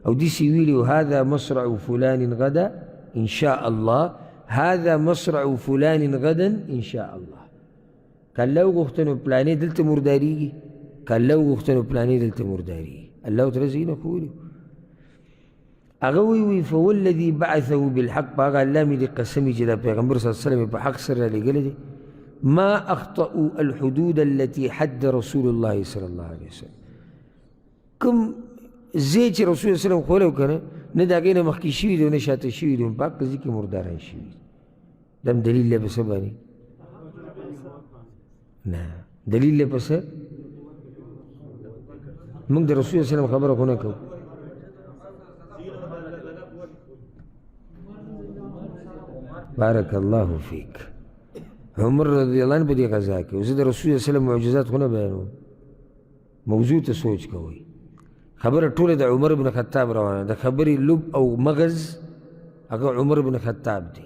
A: او داسې ویلي و هذا مصرع فلان غدا ان شاء الله، هذا مصرع فلان غدا ان شاء الله. که الله وغوښته نو پلانې دلته مردارېږي، که الله وغوښته نو پلانې دلته مردارېږي. الله ورته ځایونه ښوولي. هغه وایي وایي فوالذي بعثه بالحق، په هغه الله مې دې قسم وي چې دا پیغمبر صلی الله علیه وسلم په حق سره رالیږلی دی، ما اخطأوا الحدود التي حد رسول الله صلی الله علیه وسلم. کوم ځای چې رسول الله صلی الله علیه وسلم ښوولی و که نه، نه د هغې نه مخکې شوي دي او نه شاته شوي دي، په حق ځای کې مرداران شوي دي. دا هم دلیل دی په څه باندې؟ نه دلیل دی په څه؟ موږ د رسول الله وسلم خبره خو نه کوو. بارک الله فیک. عمر رضی الله عنه په دې غزا کې، زه د رسول الله وسلم معجزات خو نه بیانوم، موضوع ته سوچ کوئ. خبره ټوله د عمر بن خطاب روانه ده، د خبرې لب او مغز هغه عمر بن خطاب دی.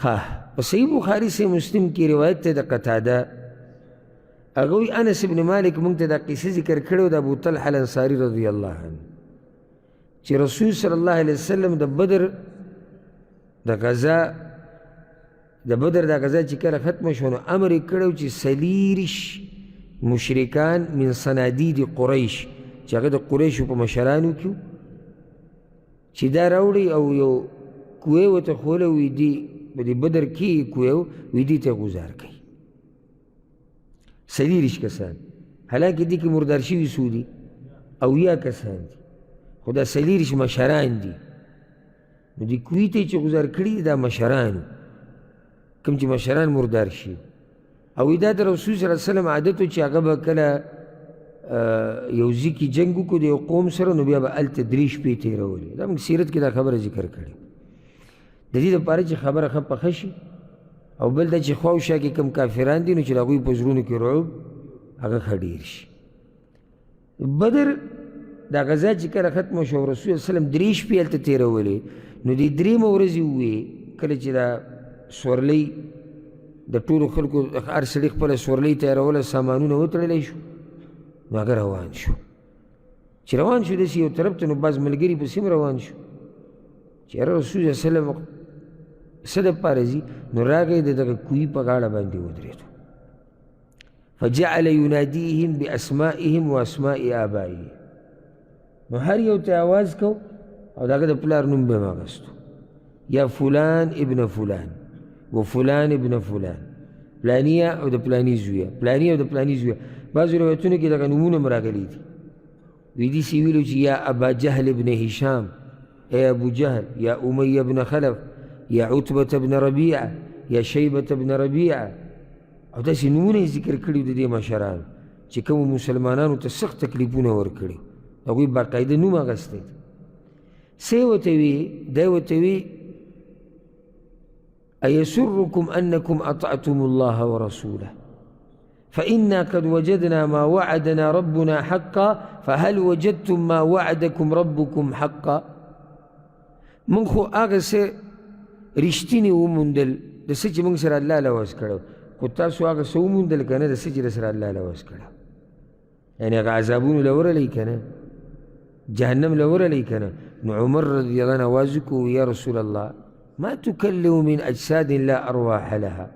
A: ښه، په صحیح بخاري صحیح مسلم کې روایت دی د قتاده، هغه وایي انس بن مالک موږ ته دا قصه ذکر کړې وه د ابو طلحه الانصاري رضی الله عنه، چې رسول صلی الله علیه وسلم د بدر د غزا د بدر دا غزا چې کله ختمه شوه نو امر یې کړی چې څلېرویشت مشرکان من صنادید قریش، چې هغه د قریشو په مشرانو کې چې دا راوړي او یو کوی ورته ښوولی وي، دي په دې بدر کې یې کوی وي، دې ته ګوزار کوي. 24 کسان، حالانکه دې کې مردار شوي څو دي؟ 70 کسان دي، خو دا 24 مشران دي. نو دې کوی ته چې ګوزار کړي دا مشران کوم چې مشران مردار شي. او دا د رسول صلی الله علیه وسلم عادت و چې هغه به کله یو ځای کې جنګ وکړو د یو قوم سره، نو بیا به هلته 3 شپې تېرولې. دا موږ سیرت کې دا خبره ذکر کړې، د دې دپاره چې خبره ښه پخه شي، او بل دا چې خوا او شا کې کوم کافران دي نو چې د هغوی په زړونو کې رعب هغه ښه ډېر شي. بدر دا غزا چې کله ختمه شوه، رسول الله وسلم 3 شپې هلته تېرولې. نو دې درېیمه ورځ یې وویې کله چې دا سورلۍ د ټولو خلکو هر سړي خپله سورلۍ تیاروله، سامانونه وتړلی شو، نو هغه روان شو. چې روان شو داسې یو طرف ته، نو بعض ملګري پسې هم روان شو چې یاره رسول الله صلی الله علیه وسلم څه دپاره ځي. نو راغی د دغه کوهي په غاړه باندې ودرېدو. فجعل يناديهم بأسمائهم وأسماء آبائهم. نو هر یو ته آواز کو او د هغه د پلار نوم به یې واخیستو، یا فلان ابن فلان و فلان ابن فلان، پلانیه او د پلاني زویه، پلاني او د پلاني زویه. بعضو روایتونو کې دغه نومونه هم راغلي دي. وی داسې ویلو چې یا ابا جهل ابن هشام، ای ابو جهل، یا امیه ابن خلف، یا عتبة ابن ربیعه، یا شیبة ابن ربیعه، او داسې نومونه یې ذکر کړي د دې مشرانو چې کومو مسلمانانو ته سخت تکلیفونه ورکړي، هغوی باقاعده نوم اخیستی دی. څه یې ورته وي؟ دی ورته وي أيسركم أنكم أطعتم الله ورسوله فإنا قد وجدنا ما وعدنا ربنا حقا فهل وجدتم ما وعدكم ربكم حقا. مونږ خو هغه څه رښتیني وموندل د څه چې مونږ سره الله لوظ کړی، خو تاسو هغه څه وموندل که نه د څه چې در سره الله لوظ کړی، یعنې هغه عذابونو له ورغلی که نه، جهنم له ورغلی که نه. نو عمر رضی الله عنه اواز وکړو، یا رسول الله ما تکلم من اجساد لا ارواح لها.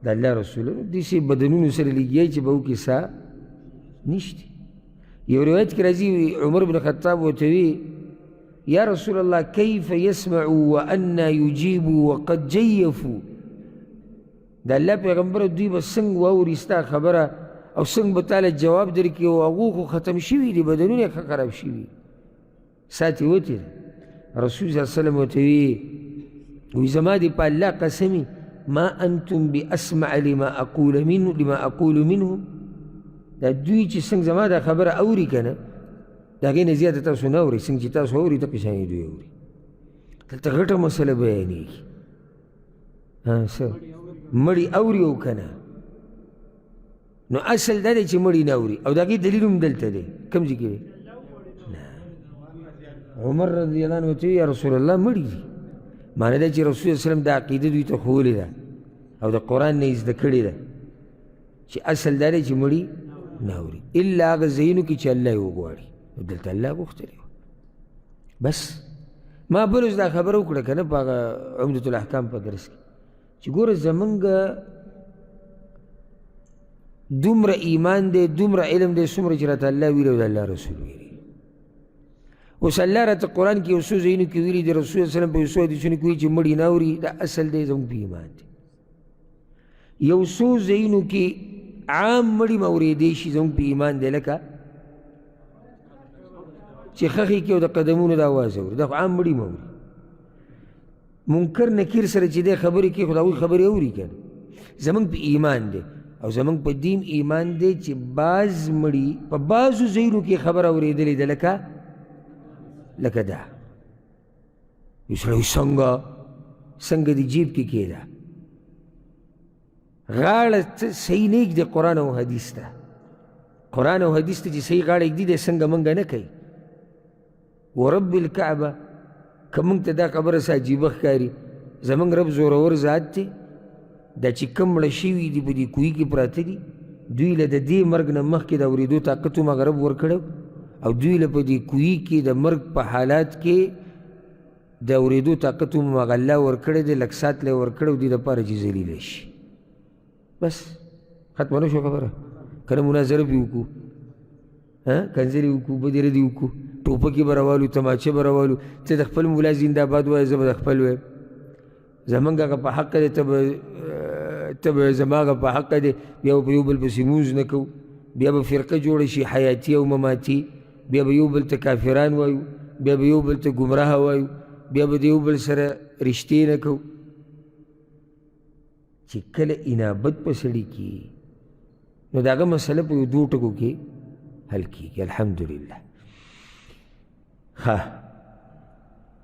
A: د الله رسول داسې بدنونو سره لګیا چې به وکړي ساه نشته. یو روایت کې راځي عمر بن خطاب ورته وي یا رسول الله کیف یسمعوا وانا یجیبوا وقد جیفوا. د الله پیغمبر دوی به څنګه واوري ستا خبره او څنګه به تاله جواب درکړي، او هغو خو ختم شوي دي، بدنونه یې ښه خراب شوي، سات یې وتې. رسول صلی الله علیه وسلم ورته وي زما دې په الله قسمي ما انتم باسمع لما اقول منه لما اقول منه. دا دوی چې څنګه زما دا خبره اوري که نه، د هغې نه زیاته تاسو نه اورئ، څنګه چې تاسو اورئ دقې شان یې دوی اوري. دلته غټه مسله بیانېږي. څه مړي اوري او که نه؟ نو اصل دا دی چې مړي نه اوري، او د هغې دلیل هم دلته دی. کوم ځای کې دی؟ عمر رضی الله عنه ورته یا رسول الله مړي دي. معنی دا چې رسول الله وسلم دا عقیده دوی ته ښوولې ده او د قرآن نه یې زده کړې ده چې اصل دا دی چې مړي نه اوري، الا هغه ځایونو کې چې الله یې وغواړي. نو دلته الله غوښتلی. بس ما بل ورځ دا خبره وکړه که نه په هغه عمدة الاحکام په درس کې چې ګوره زمونږ دومره ایمان دی، دومره علم دی، څومره چې راته الله ویلي او د الله رسول ویلي. اوس الله راته قرآن کې یو څو ځایونو کې ویلي دي، رسول الله وسلم په یو څو حدیثونو کې ویلي چې مړي نه اوري، دا اصل دی زموږ په ایمان دی. یو څو ځایونو کې عام مړي هم اورېدی شي، زموږ په ایمان دی، لکه چې ښخې کې او د قدمونو د اواز اوري، دا خو عام مړي هم اوري. منکر نکیر سره چې دی خبرې کوي، خو د هغوی خبرې اوري که نه. زموږ په ایمان دی او زموږ په دین ایمان دی چې بعض مړي په بعضو ځایونو کې خبره اورېدلې ده، لکه دا یو سړی څنګه څنګه د جیب کې کېده، غاړه صحیح نه ږدي قرآن او حدیث ته. قرآن او حدیث ته چې صحیح غاړه ږدي، دی څنګه مونږ نه کوي. ورب الکعبه که مونږ ته دا خبره څه عجیبه ښکاري، زمونږ رب زورور ذات دی، دا چې کوم مړه شوي دي په دې کوهي کې پراته دي، دوی له د دې مرګ نه مخکې د اورېدو طاقت هم هغه رب ورکړی، او دوی له په دې کوهي کې د مرګ په حالات کې د اورېدو طاقت هم هغه الله ورکړی دی، لږ ساعت له یې ورکړی او دې دپاره چې ذلیله شي. بس ختمه نه شوه خبره، که نه مناظره پرې وکړو، کنځلې وکړو، بدې ردې وکړو، ټوپکې به راوالو، تماچې به راوالو، ته د خپل ملا زنده باد وایه، زه به د خپل وایم، زمونږ هغه په حقه دی، ته به زما هغه په حقه دی، بیا به په یو بل پسې مونځ نه کوو، بیا به فرقه جوړه شي حیاتي او مماتي، بیا به یو بل ته کافران وایو، بیا به یو بل ته ګمراه وایو، بیا به د یو بل سره رشتې نه کوو. چې کله انابت په سړي کې نو د هغه مسله په یو دوو ټکو کې حل کېږي. الحمدلله. ښه،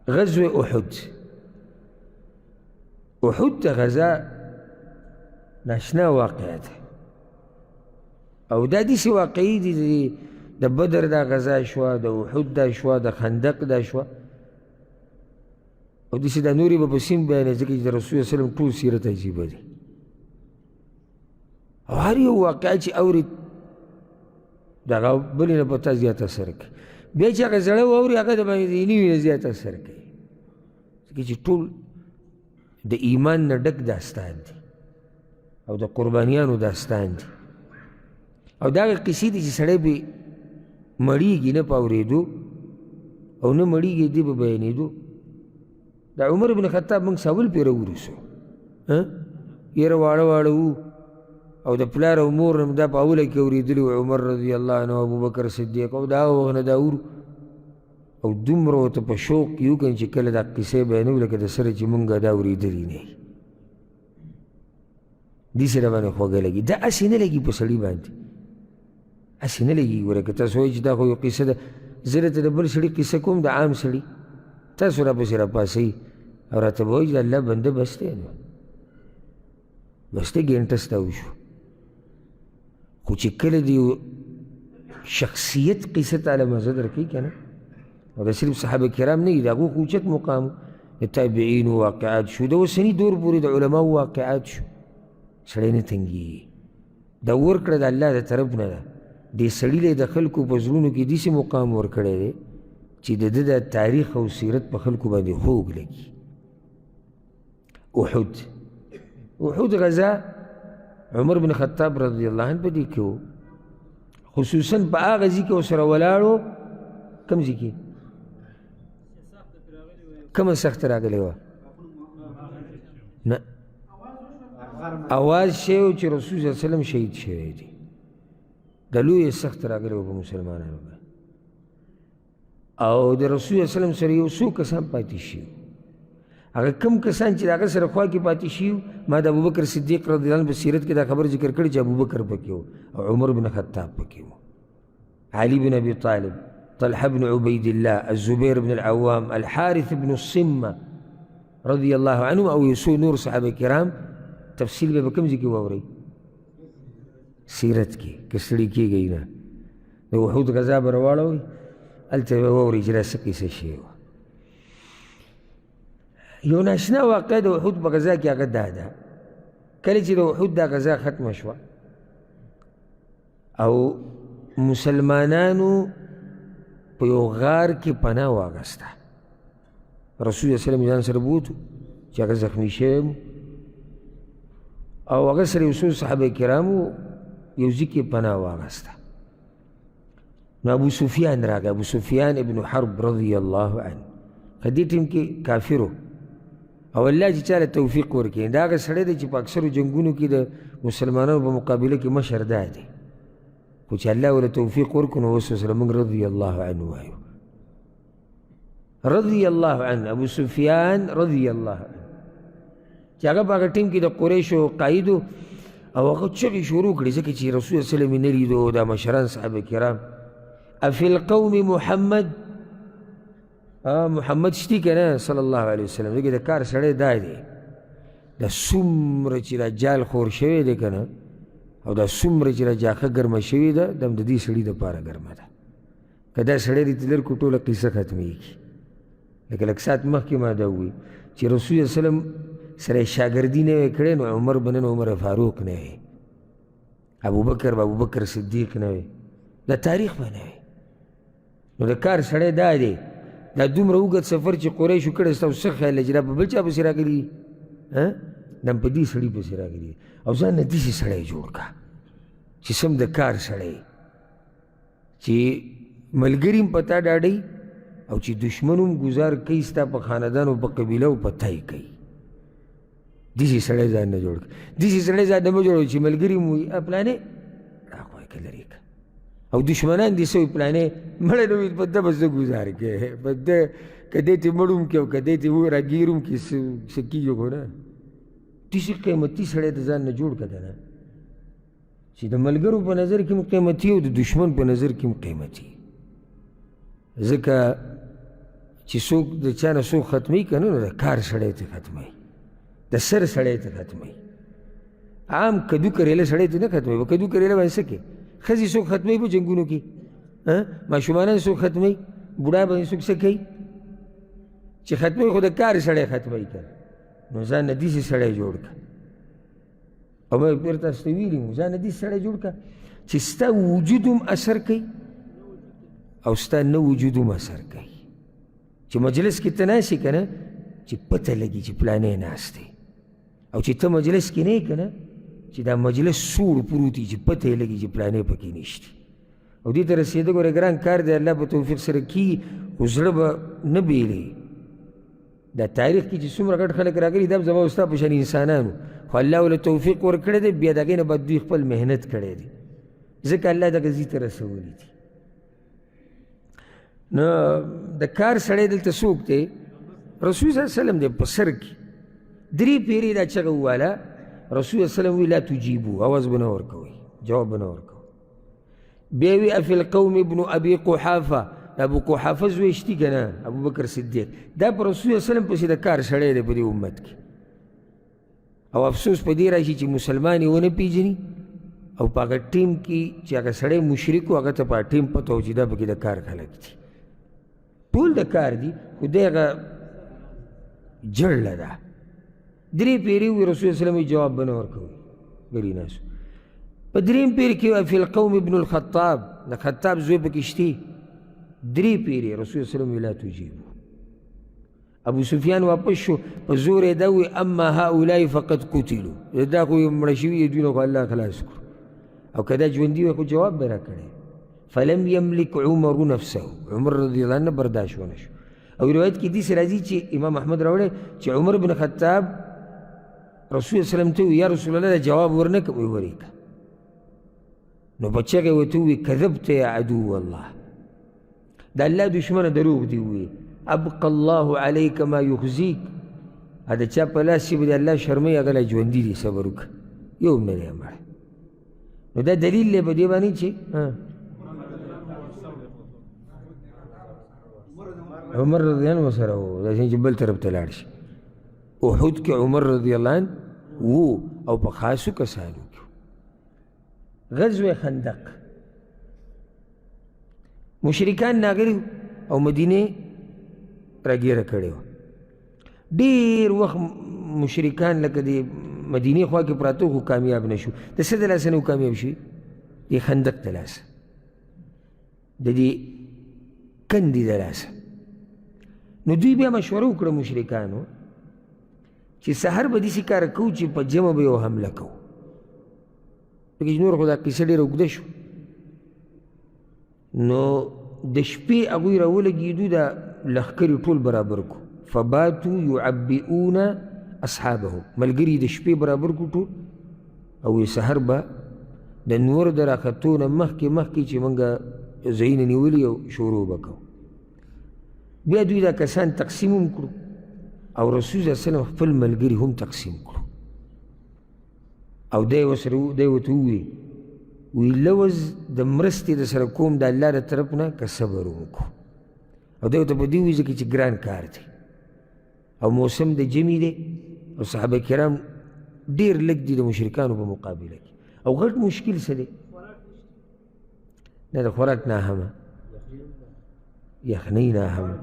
A: غزوه احد. احد ته غزا ناشنا واقعه ده، او دا داسې واقعي دي، د بدر دا غزا شوه، د احد دا شوه، د خندق دا شوه، او داسې دا نورې به په سیم بیانوي، ځکه چې د رسول الله وسلم ټول سیرت عجیبه دی. او هر یو واقعه چې اوري دغه بلې نه په تا زیات اثر کوي، بیا چې هغه زړه واوري هغه د باندې د نوي نه زیات اثر کوي، ځکه چې ټول د ایمان نه ډک داستان دی او د قربانیانو داستان دی، او دا هغه قصې دي چې سړی پرې مړېږي نه په اورېدو او نه مړېږي، دی به بیانېدو. د عمر بن خطاب موږ ساول پرې راورسو، یاره واړه واړه وو او د پلار او مور نه دا په اوله کې اورېدلي وو، عمر رضی الله عنه، ابوبکر صدیق، او د هغه وخت نه دا اورو او دومره ورته په شوق کې یو که چې کله دا قصې بیانوو لکه د سره چې مونږ دا اورېدلي نه وي، داسې راباندې خوږه لګي. دا هسې نه لګي په سړي باندې، هسې نه لګي. ګوره که تاسو وایئ چې دا خو یو قصه ده، زه درته د بل سړي قصه کوم، د عام سړي، تاسو راپسې راپاڅئ او راته به وایئ چې د الله بنده بس دی، نو بس دی، ګنټه ستا وشو. خو چې کله د یو شخصیت قصه تاله مزه درکوي که نه، او دا صرف صحابه کرام نه دي، د هغو خو اوچت مقام، د تابعینو واقعات شو، د اوسني دور پورې د علماو واقعات شو، سړی نه تنګېږي. دا ورکړه د الله د طرف نه ده، دې سړي له د خلکو په زړونو کې داسې مقام ورکړی دی چې د ده د تاریخ او سیرت په خلکو باندې خوږ لګي. احد، احد غزا عمر بن خطاب رضی الله عنه په دې کې و، خصوصا په هغه ځای کې ورسره ولاړو. کوم ځای کې؟ کومه سخته راغلې وه؟ نه، اواز شوی و چې رسول صلی الله علیه وسلم شهید شوی دی. د لویې سخته راغلې وه په مسلمانانو باندې، او د رسول الله وسلم سره یو څو کسان پاتې شوي. هغه کم کسان چې د هغه سره خوا کې پاتې شوي، ما د ابوبکر صدیق رضی الله عنه په سیرت کې دا خبره ذکر کړې چې ابوبکر پکې و او عمر بن خطاب پکې و، علي بن ابي طالب، طلحه بن عبيد الله، الزبير بن العوام، الحارث بن الصمة رضي الله عنهم، او یو څو نور صحابه کرام. تفصیل به په کوم ځای کې واورئ؟ سیرت کې، که ستړي کېږئ نه. د احد غزا به راواړوئ، هلته به واورئ چې دا څه قصه شوې وه. یو ناشنا واقعه د احد په غزا کې هغه دا ده، کله چې د احد دا غزا ختمه شوه او مسلمانانو په یو غار کې پناه واخیسته، رسول الله صلی الله علیه وسلم ځان سره بوتو چې هغه زخمي شوی و او هغه سره یو څو صحابه کرامو یو ځای کې پناه واخیسته. نو ابو سفیان راغی، ابو سفیان ابن حرب رضی الله عنه، په دې ټیم کې کافر و او الله چې چاله توفیق ورکړي، دا هغه سړی دی چې په اکثرو جنګونو کې د مسلمانانو په مقابله کې مشر دا دی، خو چې الله ورله توفیق ورکړو نو اوس ورسره موږ رضی الله عنه وایو. رضی الله عنه، ابو سفیان رضی الله عنه، چې هغه په هغه ټیم کې د قریشو قاید او هغه چغې شروع کړې، ځکه چې رسول الله صلی الله علیه وسلم یې نه لیدو، دا مشران صحابه کرام. افی القوم محمد، محمد شتي که نه صلی الله علیه وسلم، ځکه د کار سړی دا دی، دا څومره چې دا جال خور شوی دی که نه، او دا څومره چې دا جاخه ګرمه شوې ده، دا هم د دې سړي دپاره ګرمه ده. که دا سړی دې تلر کو ټوله قصه ختمېږي. لکه لږ ساعت مخکې ما دا وویل چې رسول الله وسلم سره شاګردي نه وی کړې، نو عمر به نن عمر فاروق نه وی، ابوبکر به ابوبکر صدیق نه وی، دا تاریخ به نه وی. نو د کار سړی دا دی، دا دومره اوږد سفر چې قریشو کړی، ستاسو څه خیال دی چې دا په بل چا پسې راغلي دي؟ دا هم په دې سړي پسې راغلي دي. او ځان نه داسې سړی جوړ کړه چې سم د کار سړی، چې ملګري هم په تا ډاډه او چې دښمن هم ګزار کوي ستا په خاندان او په قبیله او په تا یې کوي. داسې سړی ځان نه جوړ کړه، داسې سړی ځان نه مه جوړوه چې ملګري مو وي پلانې راخوا یې که لرې کړه، او دښمنان دې څه وي پلانې مړی نه وي، په ده به څه ګزار کوې، په ده که دی ترې مړ هم کړي او که دی ترې راګیر هم کړي څه کېږي خو نه. داسې قیمتي سړی د ځان نه جوړ کړه که نه چې د ملګرو په نظر کې هم قیمتي او د دښمن په نظر کې هم قیمتي، ځکه چې څوک د چا نه څوک ختموي که نه، نو د کار سړی ترې ختموي، د سر سړی ترې ختموي. عام کدو کریله سړی ترې نه ختموي، په کدو کریله باندې څه کوي؟ ښځې څوک ختموي په جنګونو کې، ماشومانان څوک ختموي، بوډا باندې څوک څه کوي؟ چې ختموي خو د کار سړی ختموي که نه. نو ځان نه داسې سړی جوړ کړه، او ما پیر تاسو ته ویلي وو، ځان داسې سړی جوړ کړه چې ستا وجود هم اثر کوي او ستا نه وجود هم اثر کوي. چې مجلس کې ته ناست یې که نه، چې پته لګي چې پلانی ناست دی، او چې ته مجلس کې نه یې که نه، چې دا مجلس سوړ پروت وي چې پته یې لګي چې پلانی پکې نشته. او دې ته رسېده ګوره ګران کار دی، الله په توفیق سره کېږي، خو زړه به نه بېلوي. دا تاریخ کې چې څومره غټ خلک راغلي دا هم زما او ستا په شان انسانانو، خو الله ورله توفیق ورکړی دی، بیا د هغې نه بعد دوی خپل محنت کړی دی، ځکه الله دغه ځای ته رسولي دي. نو د کار سړی دلته څوک دی؟ رسول صلی الله علیه وسلم دی په سر کې. درې پیرې دا چغه وواله، رسول صلی الله علیه وسلم وی لا تجیبو، اواز به نه ورکوئ، جواب به نه ورکوئ. بیا وی افی القوم ابن ابي قحافه، د ابو قحافه زوی شتي که نه، ابوبکر صدیق، دا په رسول صلی الله علیه وسلم پسې د کار سړی دی په دې امت کې. او افسوس په دې راشي چې مسلمان یې ونه پیژني، او په هغه ټیم کې چې هغه سړی مشرک و هغه ته په ټیم پته و چې دا پکې د کار خلک دي، ټول د کار دي، خو دی هغه جړله ده. درې پیرې وي، رسول الله وسلم یې جواب به نه ورکوي، غلي ناست. په دریم پیر کې فی القوم ابن الخطاب، د خطاب زوی پکې شتي. درې پیرې رسول الله وسلم لا تجیبو. ابو سفیان واپس شو، په زور یې دا وویل اما هؤلاء فقد قتلو، دا خو یې مړه شوي دي، دوی نه خو الله خلاص کړو، او که دا ژوندي وای خو جواب به راکړی. فلم یملک عمر نفسه، عمر رضی الله عنه برداشت ونه شو. او روایت کې داسې راځي چې امام احمد راوړی چې عمر بن خطاب رسول الله وسلم ته وویل یا رسول الله دا جواب ورنه کړم، ویې ورکړه. نو په چغې ورته وویل کذبت یا عدو الله، د الله دښمنه دروغ دي وویل، ابقى الله عليك ما يخزيك، د چا په لاس چې به د الله شرموي هغه لا ژوندي دي، صبر وکړه، یو هم نه دی مړی. نو دا دلیل دی په دې باندې چې عمر رضی الله عنه سره و، داسې چې بل طرف ته لاړ شي. احد کې عمر رضی الله عنه وو او په خاصو کسانو کې. غزوه خندق، مشرکان ناغلي او مدینه راګیره کړې وه. ډېر وخت مشرکان لکه د مدینې خوا کې پراته خو کامیاب نه شو. د څه د لاسه نه کامیاب شوي؟ د خندق د لاسه، د دې کندې د لاسه. نو دوی بیا مشوره وکړه مشرکانو چې سحر به داسې کار کوو چې په جمع به یو حمله کوو، ځکه چې نور خو دا قصه ډېره اوږده شو. نو د شپې هغوی راولګېدو، دا لښکرې ټول برابر کړو. فباتو یعبئون اصحابهم، ملګري د شپې برابر کړو ټول، او یې سحر به د نور د راختو نه مخکې مخکې چې موږ ځایونه نیولي او شروع به کوو. بیا دوی دا کسان تقسیم هم کړو، او رسول صلی الله علیه وسلم خپل ملګري هم تقسیم کړو. او دی ورسره دی ورته وویل، وی لوز د مرستې د سره کوم د الله د طرف نه که صبر وکړو. او دی ورته په دې وویل ځکه چې ګران کار دی او موسم د ژمي دی، او صحابه کرام ډېر لږ دي د مشرکانو په مقابله کې، او غټ مشکل څه دی؟ نه د خوراک نه اهمه، یخنۍ نه اهمه،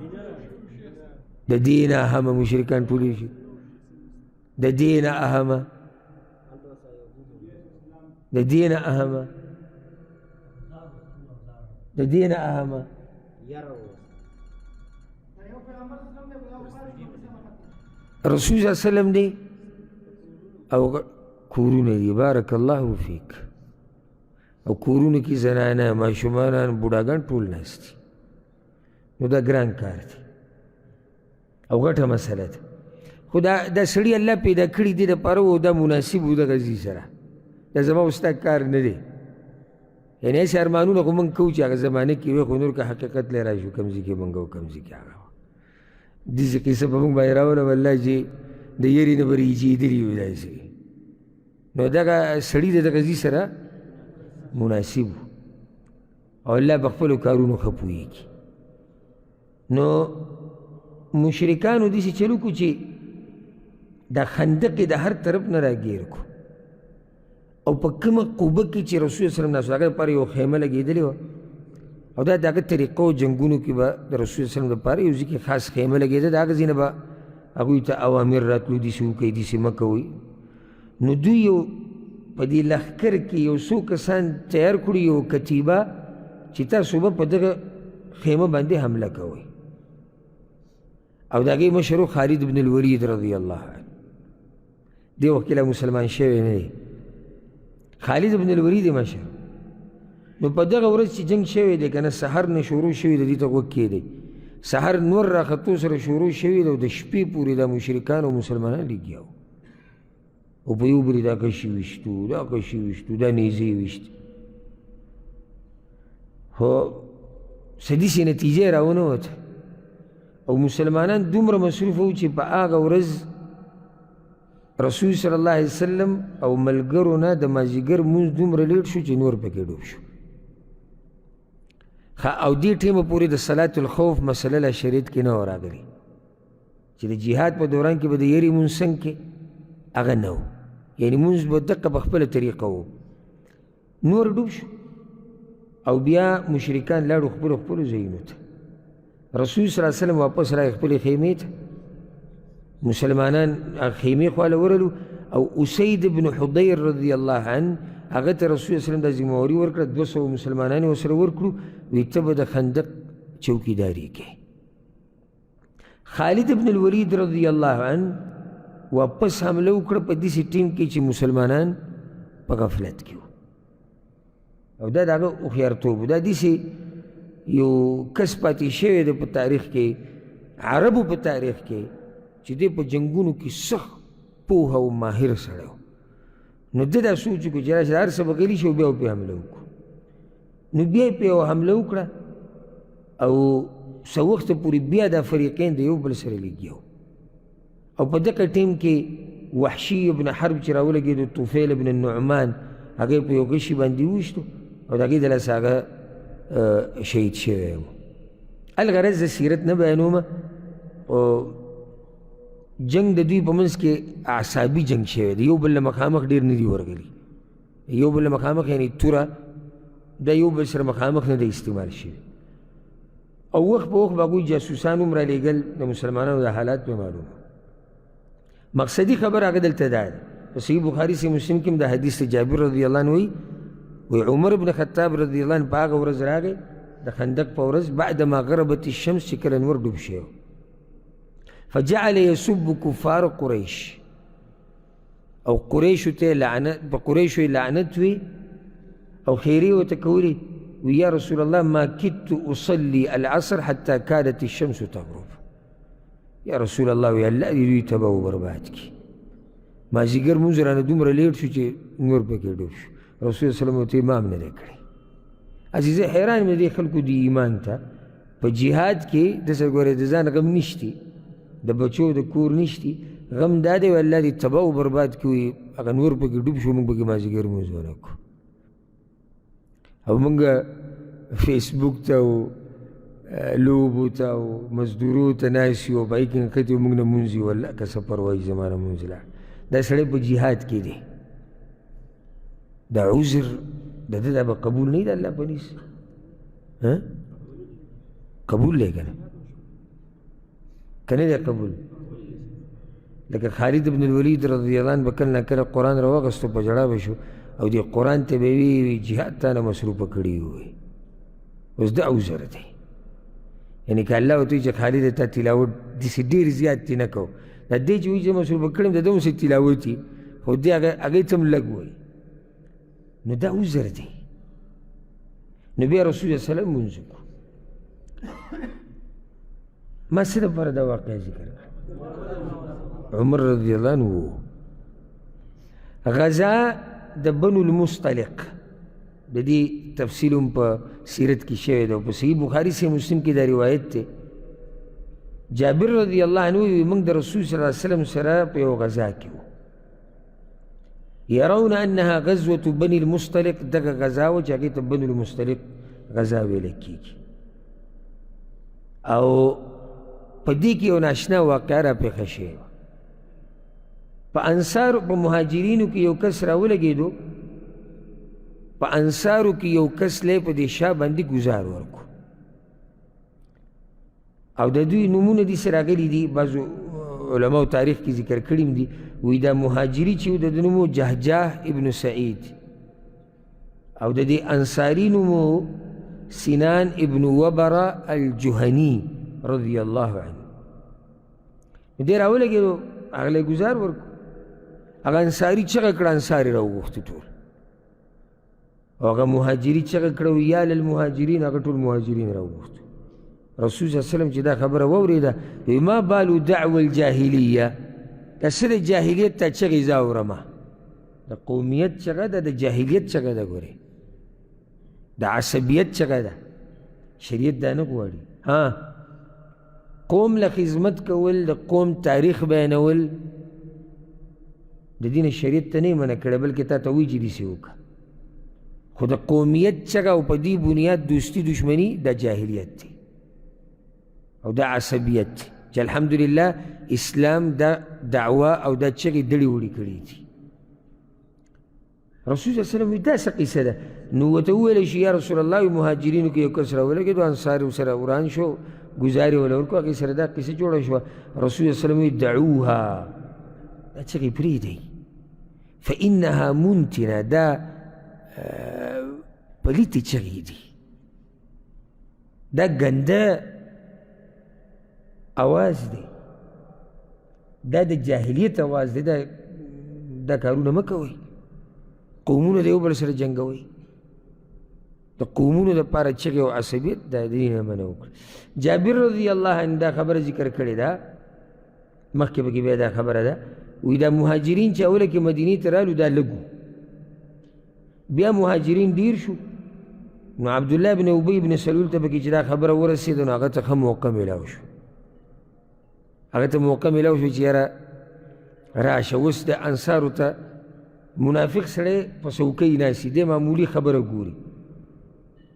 A: د دې نه اهمه مشرکان ټول شي، د دې نه اهمه، د دې نه اهمه، د دې نه اهمه. رسول صلی الله علیه وسلم دی او کورونه دي. بارک الله فیک. او کورونو کې زنانه، ماشومان، بوډاګان ټول ناست دي. نو دا ګران کار دی او غټه مسله ده. خو دا سړي الله پیدا کړي دې دپاره و، دا مناسب و دغه ځای سره، دا زما او ستا کار نه دی. یعنې هسې ارمانونه خو موږ کوو چې هغه زمانه کې وي، خو نور که حقیقت له راشو کوم ځای کې موږ او کوم ځای کې هغه وه. داسې قصه په موږ باندې راوله والله چې د یرې نه به رېږېدلي یو داسې. نو دغه سړي د دغه ځای سره مناسب و، او الله په خپلو کارونو ښه پوهېږي. نو مشرکانو داسې چل وکړو چې دا خندق یې د هر طرف نه راګیر کړو، او په کومه قبه کې چې رسول الله وسلم ناست و، هغې لپاره یو خیمه لګېدلې وه، او دا د هغه طریقو جنګونو کې به د رسول الله وسلم لپاره یو ځای کې خاص خیمه لګېده، د هغه ځای نه به هغوی ته اوامر راتلو، داسې وکړئ، داسې مه کوئ. نو دوی یو په دې لښکر کې یو څو کسان تیار کړي، یو کتیبه چې تاسو به په دغه خیمه باندې حمله کوئ. او د هغې مشر خالد بن الولید رضی الله عنه، دې وخت کې لا مسلمان شوی نه دی، خالد بن الولید مشر. نو په دغه ورځ چې جنګ شوی دی که نه، سحر نه شروع شوی دی، دې ته غوږ کښېږدئ. سحر نور راختو سره شروع شوې ده او د شپې پورې دا مشرکان او مسلمانان لګیا وو، او په یو بل دا کشي ویشتو، دا کشي ویشتو، دا نیزې ویشتې، خو څه داسې نتیجه یې راونه وته. او مسلمانان دومره مصروف وو چې په هغه ورځ رسول صلی الله علیه وسلم او ملګرو نه د مازدیګر مونځ دومره لیټ شو چې نور پکې ډوب شو. او دې ټیمه پورې د صلات الخوف مسله لا شریعت کې نه وه راغلې چې د جهاد په دوران کې به د یرې مونځ څنګه کې، هغه نه و، یعنې مونځ به دقه په خپله طریقه و. نور ډوب شو او بیا مشرکان لاړو خپلو خپلو ځایونو ته. رسول صلی الله علیه وسلم واپس راغی خپلې خیمې ته، مسلمانان خیمې خواله ورلو. او اسید بن حضیر رضی الله عنه هغه ته رسول الله وسلم دا ذمهواري ورکړه، 200 مسلمانان یې ورسره ورکړو، وایي ته به د خندق چوکیداري کوې. خالد بن الولید رضی الله عنه واپس حمله وکړه په داسې ټیم کې چې مسلمانان په غفلت کې وو، او دا د هغه هوښیارتوب و. دا داسې یو کس پاتې شوی دی په تاریخ کې، عربو په تاریخ کې، چې دی په جنګونو کې سخت پوه او ماهر سړی و. نو ده دا سوچ وکړو چې راشه هر څه به غلي شي او بیا به پرې حمله وکړو. نو بیا یې پرې یوه حمله وکړه او څه وخته پورې بیا دا فریقین د یو بل سره لګیا وو. او په دغه ټیم کې وحشي ابن حرب چې راولګېدو، طفیل ابن النعمان، هغه په یو غشي باندې وویشتو او د هغې د لاسه هغه شهید شوی و. الغرض زه سیرت نه بیانوم، او جنګ د دوی په منځ کې اعصابي جنګ شوی دی، یو بل له مخامخ ډېر نه دي ورغلي، یو بل له مخامخ یعنې توره دا یو بل سره مخامخ نه دی استعمال شوی. او وخت په وخت به هغوی جاسوسان هم رالیږل، د مسلمانانو د حالات به معلوم. مقصدي خبره هغه دلته دا ده، په صحیح بخاري صحیح مسلم کې هم د حدیث د جابر رضی الله عنه وایي، وایي عمر بن خطاب رضی الله عنه په هغه ورځ راغی د خندق په ورځ، بعدما غربت الشمس، چې کله نور ډوب شوی، فجعل يسب کفار قریش، او قریشو ته لعنت، په قریشو یې لعنت وي او خیرې ورته کولې، وی یا رسول الله ما کدت اصلي العصر حتی کادت الشمس تغرب. یا رسول الله وی الله دې دوی تباه و برباد کړي، مازدیګر مونځ رانه دومره لیټ شو چې نور پکې ډوب شو. رسول الله صلی الله علیه وسلم ورته امام نه دی کړی. عزیزه حیران مې دې خلکو دې ایمان ته، په جهاد کې داسې ګورې د ځان غم نشتي، د بچو د کور نشتي، غم دا دی الله دې تباه و برباد کړي، هغه نور پکې ډوب شو، موږ پکې مازدیګر لمونځ ونه کړو. او موږ فیسبوک ته او لوبو ته او مزدورو ته ناست یو، په هغې کې نښتي موږ نه مونځ یو، والله که څه پروا وي زما نه مونځ لاړ. دا سړی په جهاد کې دی، دا عذر د ده دا به قبول نه وي د الله په نیز، قبول دی که نه؟ که نه دی قبول؟ لکه خالد بن الولید رضی الله عنه به کله نا کله قرآن راواخیستو په ژړا به شو، او دې قرآن ته به یې وي جهاد تا نه مصروفه کړي وي. اوس دا عذر دی، یعنې که الله ورته وایي چې خالد تا تلاوت داسې ډېر زیات دې نه کوو، دا دی چې وایي چې مصروفه کړم د ده هم څه تلاوت وي، خو دی هغې ته هم لږ وایي، نو دا عذر دی. نو بیا رسول الله صلی الله علیه وسلم لمونځ وکړو. ما څه دپاره دا واقعه ذکر کړه؟ عمر رضی الله عنه غزا د بنو المصطلق، د دې تفصیل هم په سیرت کې شوی دی، په صحیح بخاري صحیح مسلم کې دا روایت دی. جابر رضی الله عنه وایي موږ د رسول صلی الله علیه وسلم سره په یو غزا کې وو، يرون انها غزوة بني المصطلق، دغه غزا وه چې هغې ته بنو المصطلق غزا ویل کېږي. او په دې کې یو ناشنا واقعه راپېښه شوې وه. په انصارو په مهاجرینو کې یو کس راولګېدو، په انصارو کې یو کس لی په دې شا باندې ګزار ورکو، او د دوی نومونه داسې راغلي دي، بعضو علماو تاریخ کې ذکر کړي دي، وایي دا مهاجري چې و د ده نوم و جهجاه ابن سعید، او د دې انصاري نوم و سنان ابن وبره الجهني رضی الله عنه. نو دی راولګېدو، هغه له یې ګزار ورکړو، هغه انصاري چغه کړه، انصار یې راوغوښتي ټول، او هغه مهاجري چغه کړه، یا للمهاجرین، هغه ټول مهاجرین راوغوښتو. رسول صلی الله علیه وسلم چې دا خبره واورېده، وایي ما بالو دعوه الجاهلیه، دا څه د جاهلیت ته چغې زه اورمه؟ د قومیت چغه ده، د جاهلیت چغه ده، ګورې د عصبیت چغه ده. شریعت دا نه غواړي. ها، قوم له خدمت کول، د قوم تاریخ بیانول، د دین شریعت ته نه منع کړی، بلکې تا ته وایي چې داسې وکړه. خو د قومیت چغه او په دې بنیاد دوستي دښمني دا جاهلیت دی او دا عصبیت دی، چې الحمدلله اسلام دا دعوه او دا چغې دړې وړې کړې دي. رسول صلی الله علیه وسلم وایي دا څه قصه ده؟ نو ورته وویل شي یا رسول الله، مهاجرینو کې یو کس راولګېدو، انصارو سره وران شو، ګزار یې وله ورکړو، هغې سره دا قصه جوړه شوه. رسول صلی الله علیه وسلم وایي دعوها، دا چغې پرېږدئ، فإنها منتنه، دا پلیتې چغې دي، دا ګنده اواز دی، دا د جاهلیت اواز دی، دا کارونه مه کوئ. قومونه د یو بل سره جنګوئ، د قومونو دپاره چغې او عصبیت دا دې نه منع وکړه. جابر رضی الله عنه دا خبره ذکر کړې ده، مخکې پکې بیا دا خبره ده، وایي دا مهاجرین چې اوله کې مدینې ته رالو دا لږ وو، بیا مهاجرین ډیر شو. نو عبدالله بن ابی بن سلول ته پکې چې دا خبره ورسېده، نو هغه ته ښه موقع میلاو شو، هغه ته موقع میلاو شو چې یاره راشه اوس د انصارو ته منافق سړی په څوکۍ ناست دی، معمولي خبره ګوري.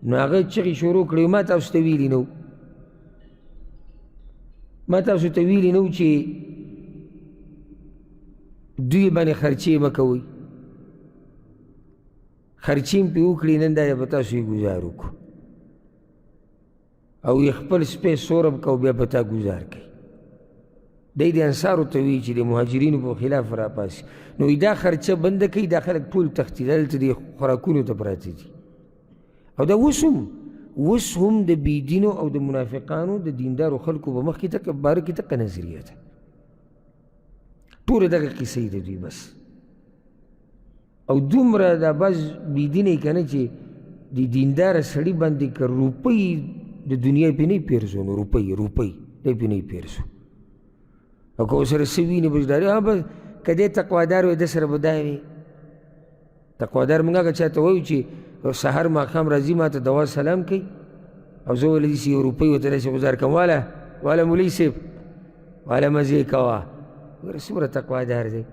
A: نو هغه چغې شروع کړې، ما تاسو ته ویلي نه، ما تاسو ته ویلي نه چې دوی باندې خرچې مه کوئ، خرچې هم پرې وکړي، نن دا په تاسو یې ګزار وکړو، او یې خپل سپی سورم که او بیا په تا ګزار کوي. دی د انصارو ته وایي چې د مهاجرینو په خلاف راپاسي، نو دا خرچه بنده کوي، دا خلک ټول تښتي، دلته د خوراکونو ته پراته دي. او دا اوس هم، اوس هم د بېدینو او د منافقانو د دیندارو خلکو په مخ کې تک باره کې دقه نظریه ده، ټوله دغه قصې ده دوی بس. او دومره دا بعض بېدینه یې که نه چې د دینداره سړي باندې که روپۍ د دنیا پې نه پیرزو، نو روپۍ روپۍ دی پې نه پیرزو، او که ورسره څه وي نو بس ډاري. ها بس که دی تقوادار وي ده سره به دا وي. تقوادار موږ هغه چا ته وایو چې سهار ماښام راځي ما ته دوا سلام کوي، او زه ولې داسې یو روپۍ ورته داسې ګزار کوم، واله واله مولوي صاحب واله مزې کوه، ګوره څومره تقوادار دی.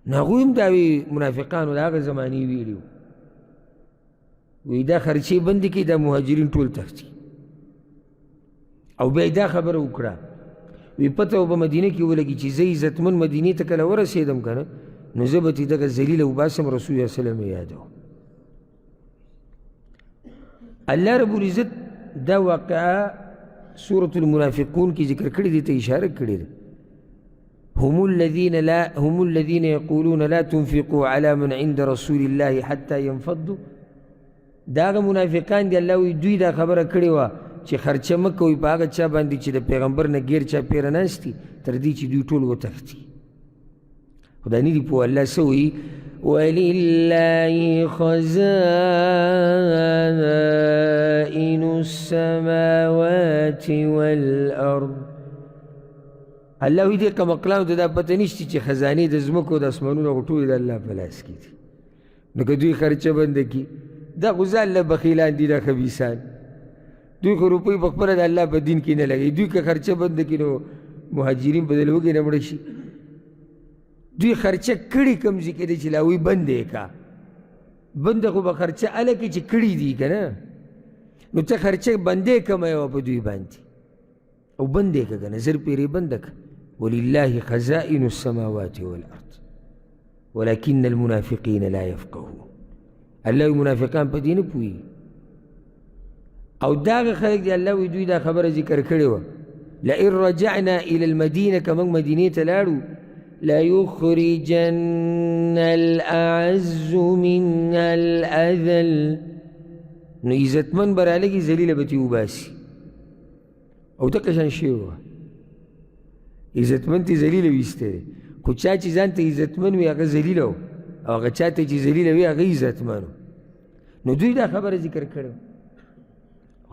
A: نو هغوی هم دا وي منافقانو د هغه زمانې ویلي وو، وایي دا خرچې بندې کړي، دا مهاجرین ټول تښتي. او بیا یې دا خبره وکړه، وایي پته به په مدینه کې ولګي چې زه عزتمن مدینې ته کله ورسېدم که نه، نو زه به ترې دغه ذلیله وباسم، رسول الله صلی الله علیه وسلم یې یادوم. الله رب العزت دا واقعه سورة المنافقون کې ذکر کړې دي، ته اشاره کړې ده. هم الذين يقولون لا تنفقوا على من عند رسول الله حتى ينفضوا. دا هغه منافقان دي، الله وایي دوی دا خبره کړې وه چې خرچه مه کوئ په هغه چا باندې چې د پیغمبر نه ګیر چاپېره ناست دي، تر دې چې دوی ټول وتښتي. خو دا نه دي پوه. الله څه وایي؟ ولله خزائن السماوات والأرض. الله وایي دې قمقلانو ته دا پته نشته چې خزانې د ځمکو د اسمانونو هغه ټولې د الله په لاس کې دي. نو که دوی خرچه بنده کړي، دا خو ځان له بخیلان دي، دا خبیثان، دوی خو روپۍ په خپله د الله په دین کې نه لګوي. دوی که خرچه بنده کړي نو مهاجرین به د لوږې نه مړه شي. دوی خرچه کړي کوم ځای کې دی چې لا وایي بنده یې کړه، بنده خو به خرچه هله کوي چې کړي دي که نه، نو ته خرچه بندې کومه یوه په دوی باندې او بندې که که نه، زر پیرې بنده که. ولله خزائن السماوات والأرض ولكن المنافقين لا يفقهون. الله منافقان په دې نه پوهېږي. او دغه خلک دي الله وایي دوی دا خبره ذکر کړې وه، لئن رجعنا إلى المدينة، که موږ مدینې ته لاړو، ليخرجن الأعز منها الأذل، نو عزتمن به رالږي ذلیله به ترې وباسي. او دقه شان شوې وه، عزتمن ترې ذلیله ویستی دی، خو چا چې ځان ته عزتمن وي هغه ذلیله و، او هغه چا ته چې ذلیله وي هغه عزتمن و. نو دوی دا خبره ذکر کړې.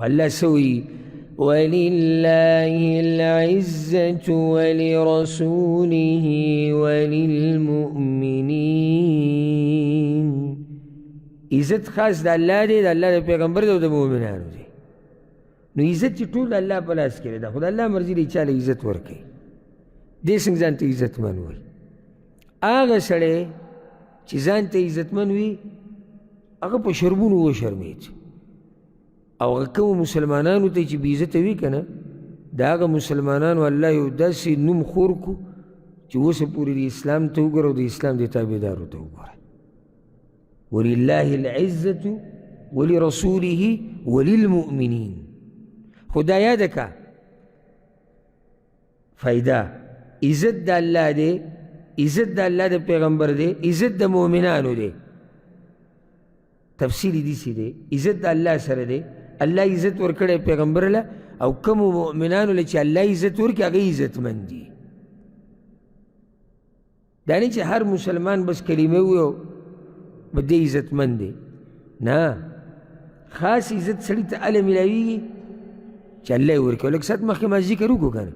A: الله څه وایي؟ ولله العزة ولرسوله وللمؤمنين. عزت خاص د الله دی، د الله د پیغمبر دی او د مؤمنانو دی. نو عزت چې ټول د الله په لاس کې دی، دا خو د الله مرضي دی چا له عزت ورکوي. دی څنګه ځان ته عزتمن وایي؟ هغه سړی چې ځان ته عزتمن وي هغه په شرمونو وشرمېد، او هغه کومو مسلمانانو ته چې بېعزته وي که نه، د هغه مسلمانانو الله یو داسې نوم خور کړو چې اوسه پورې د اسلام ته وګوره او د اسلام د تابعدارو ته وګوره. ولله العزة ولرسوله وللمؤمنین. خو دا یاده که فایده، عزت د الله دی، عزت د الله د پیغمبر دی، عزت د مؤمنانو دی. تفصیل یې داسې دی، عزت د الله سره دی، الله عزت ورکړی پیغمبر له، او کومو مؤمنانو له چې الله عزت ورکړي هغه عزتمند دي. دا نه چې هر مسلمان بس کلمه ووایي به دی عزتمند دی، نه، خاص عزت سړي ته هله میلاویږي چې الله یې ورکوي. لږ ساعت مخکې ما ذکر وکړو که نه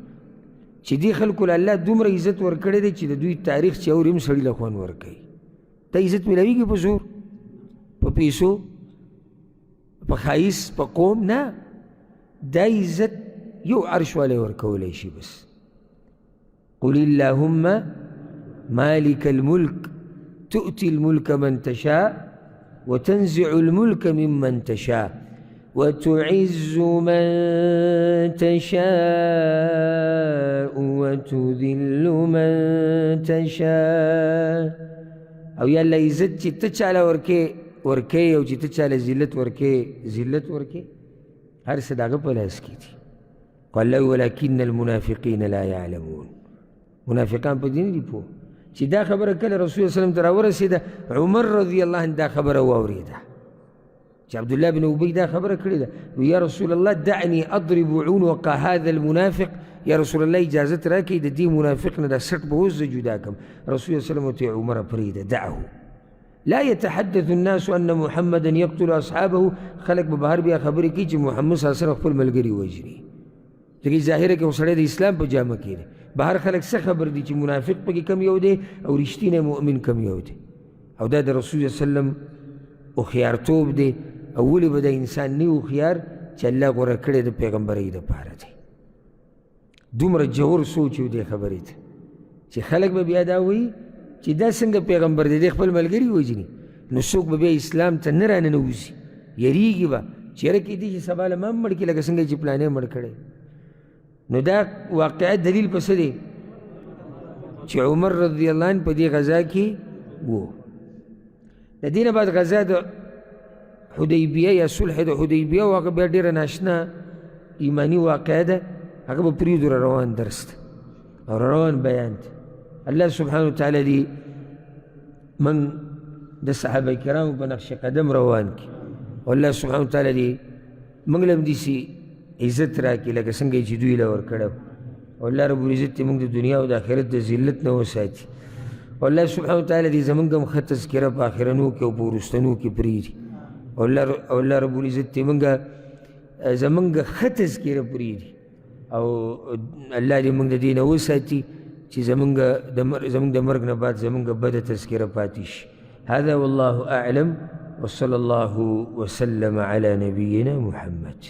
A: چې دې خلکو له الله دومره عزت ورکړی دی چې د دوی تاریخ چې اوري هم سړي له خوند ورکوي. ته عزت میلاویږي په زور، په پیسو، په ښایست، په قوم؟ نه، دا عزت یو عرش والی ورکولی شي بس. قل اللهم مالك الملك تؤتي الملك من تشاء وتنزع الملك ممن تشاء وتعز من تشاء وتذل من تشاء. او یا الله عزت چې ته چاله ورکې ورکې، او چې ته چاله ذلت ورکې ذلت ورکې، هر څه د هغه په لاس کې دي. قال الله ولكن المنافقين لا يعلمون. منافقان په دې نه دي پوه چې دا خبره کله رسول الله صلی الله علیه وسلم ته راورسېده، عمر رضی الله عنه دا خبره واورېده چې عبدالله بن ابی دا خبره کړې ده، یا رسول الله دعني اضرب عنق هذا المنافق، یا رسول الله اجازت راکړئ د دې منافق نه دا سټ به اوس زه جدا کړم. رسول الله صلی الله علیه وسلم ورته عمره پرېږده، دعه لا يتحدث الناس أن محمدا يقتل أصحابه. خلق به بهر بیا خبرې کوي چې محمد صلی الله علیه وسلم خپل ملګري وژني، ځکه ظاهره کې خو سړی د اسلام په جامه کې دی، بهر خلک څه خبر دي چې منافق پکې کم یو دی او رښتینی مؤمن کم یو دی. او دا د رسول الله صلی الله علیه وسلم هوښیارتوب دی، او ولې به دا انسان نه هوښیار چې الله غوره کړی د پیغمبرۍ دپاره دی. دومره ژور سوچ یو دې خبرې ته چې خلک به بیا دا وایي چې دا څنګه پیغمبر دی، دی خپل ملګري وژني، نو څوک به بیا اسلام ته نه راننوځي، یریږي به چې یاره کېدای شي سبا له ما هم مړ کړي لکه څنګه چې پلانی مړ کړی. نو دا واقعه دلیل په څه دی چې عمر رضی الله عنه په دې غذا کې وو. د دې نه بعد غذا د حدیبیه یا صلح د حدیبیه، او هغه بیا ډېره ناشنا ایماني واقعه ده، هغه به پرېږدو روان درس ته او روان بیان ته. الله سبحانه وتعالی دې موږ د صحابه کرامو په نقش قدم روان کړي، او الله سبحانه وتعالی دې موږ له هم داسې عزت راکړي لکه څنګه یې چې دوی له ورکړی. او الله رب العزت دې موږ د دنیا او د آخرت د ذلت نه وساتي. او الله سبحانه وتعالی دې زموږ هم ښه تذکره په آخرنو کې او په وروستنو کې پرېږدي. او الله رب العزت دې موږ زموږ ښه تذکره پرېږدي، او الله دې موږ د دې نه وساتي چې زموږ د مرګ نه بعد زموږ بده تذکره پاتې شي. هذا والله أعلم، وصلى الله وسلم على نبينا محمد.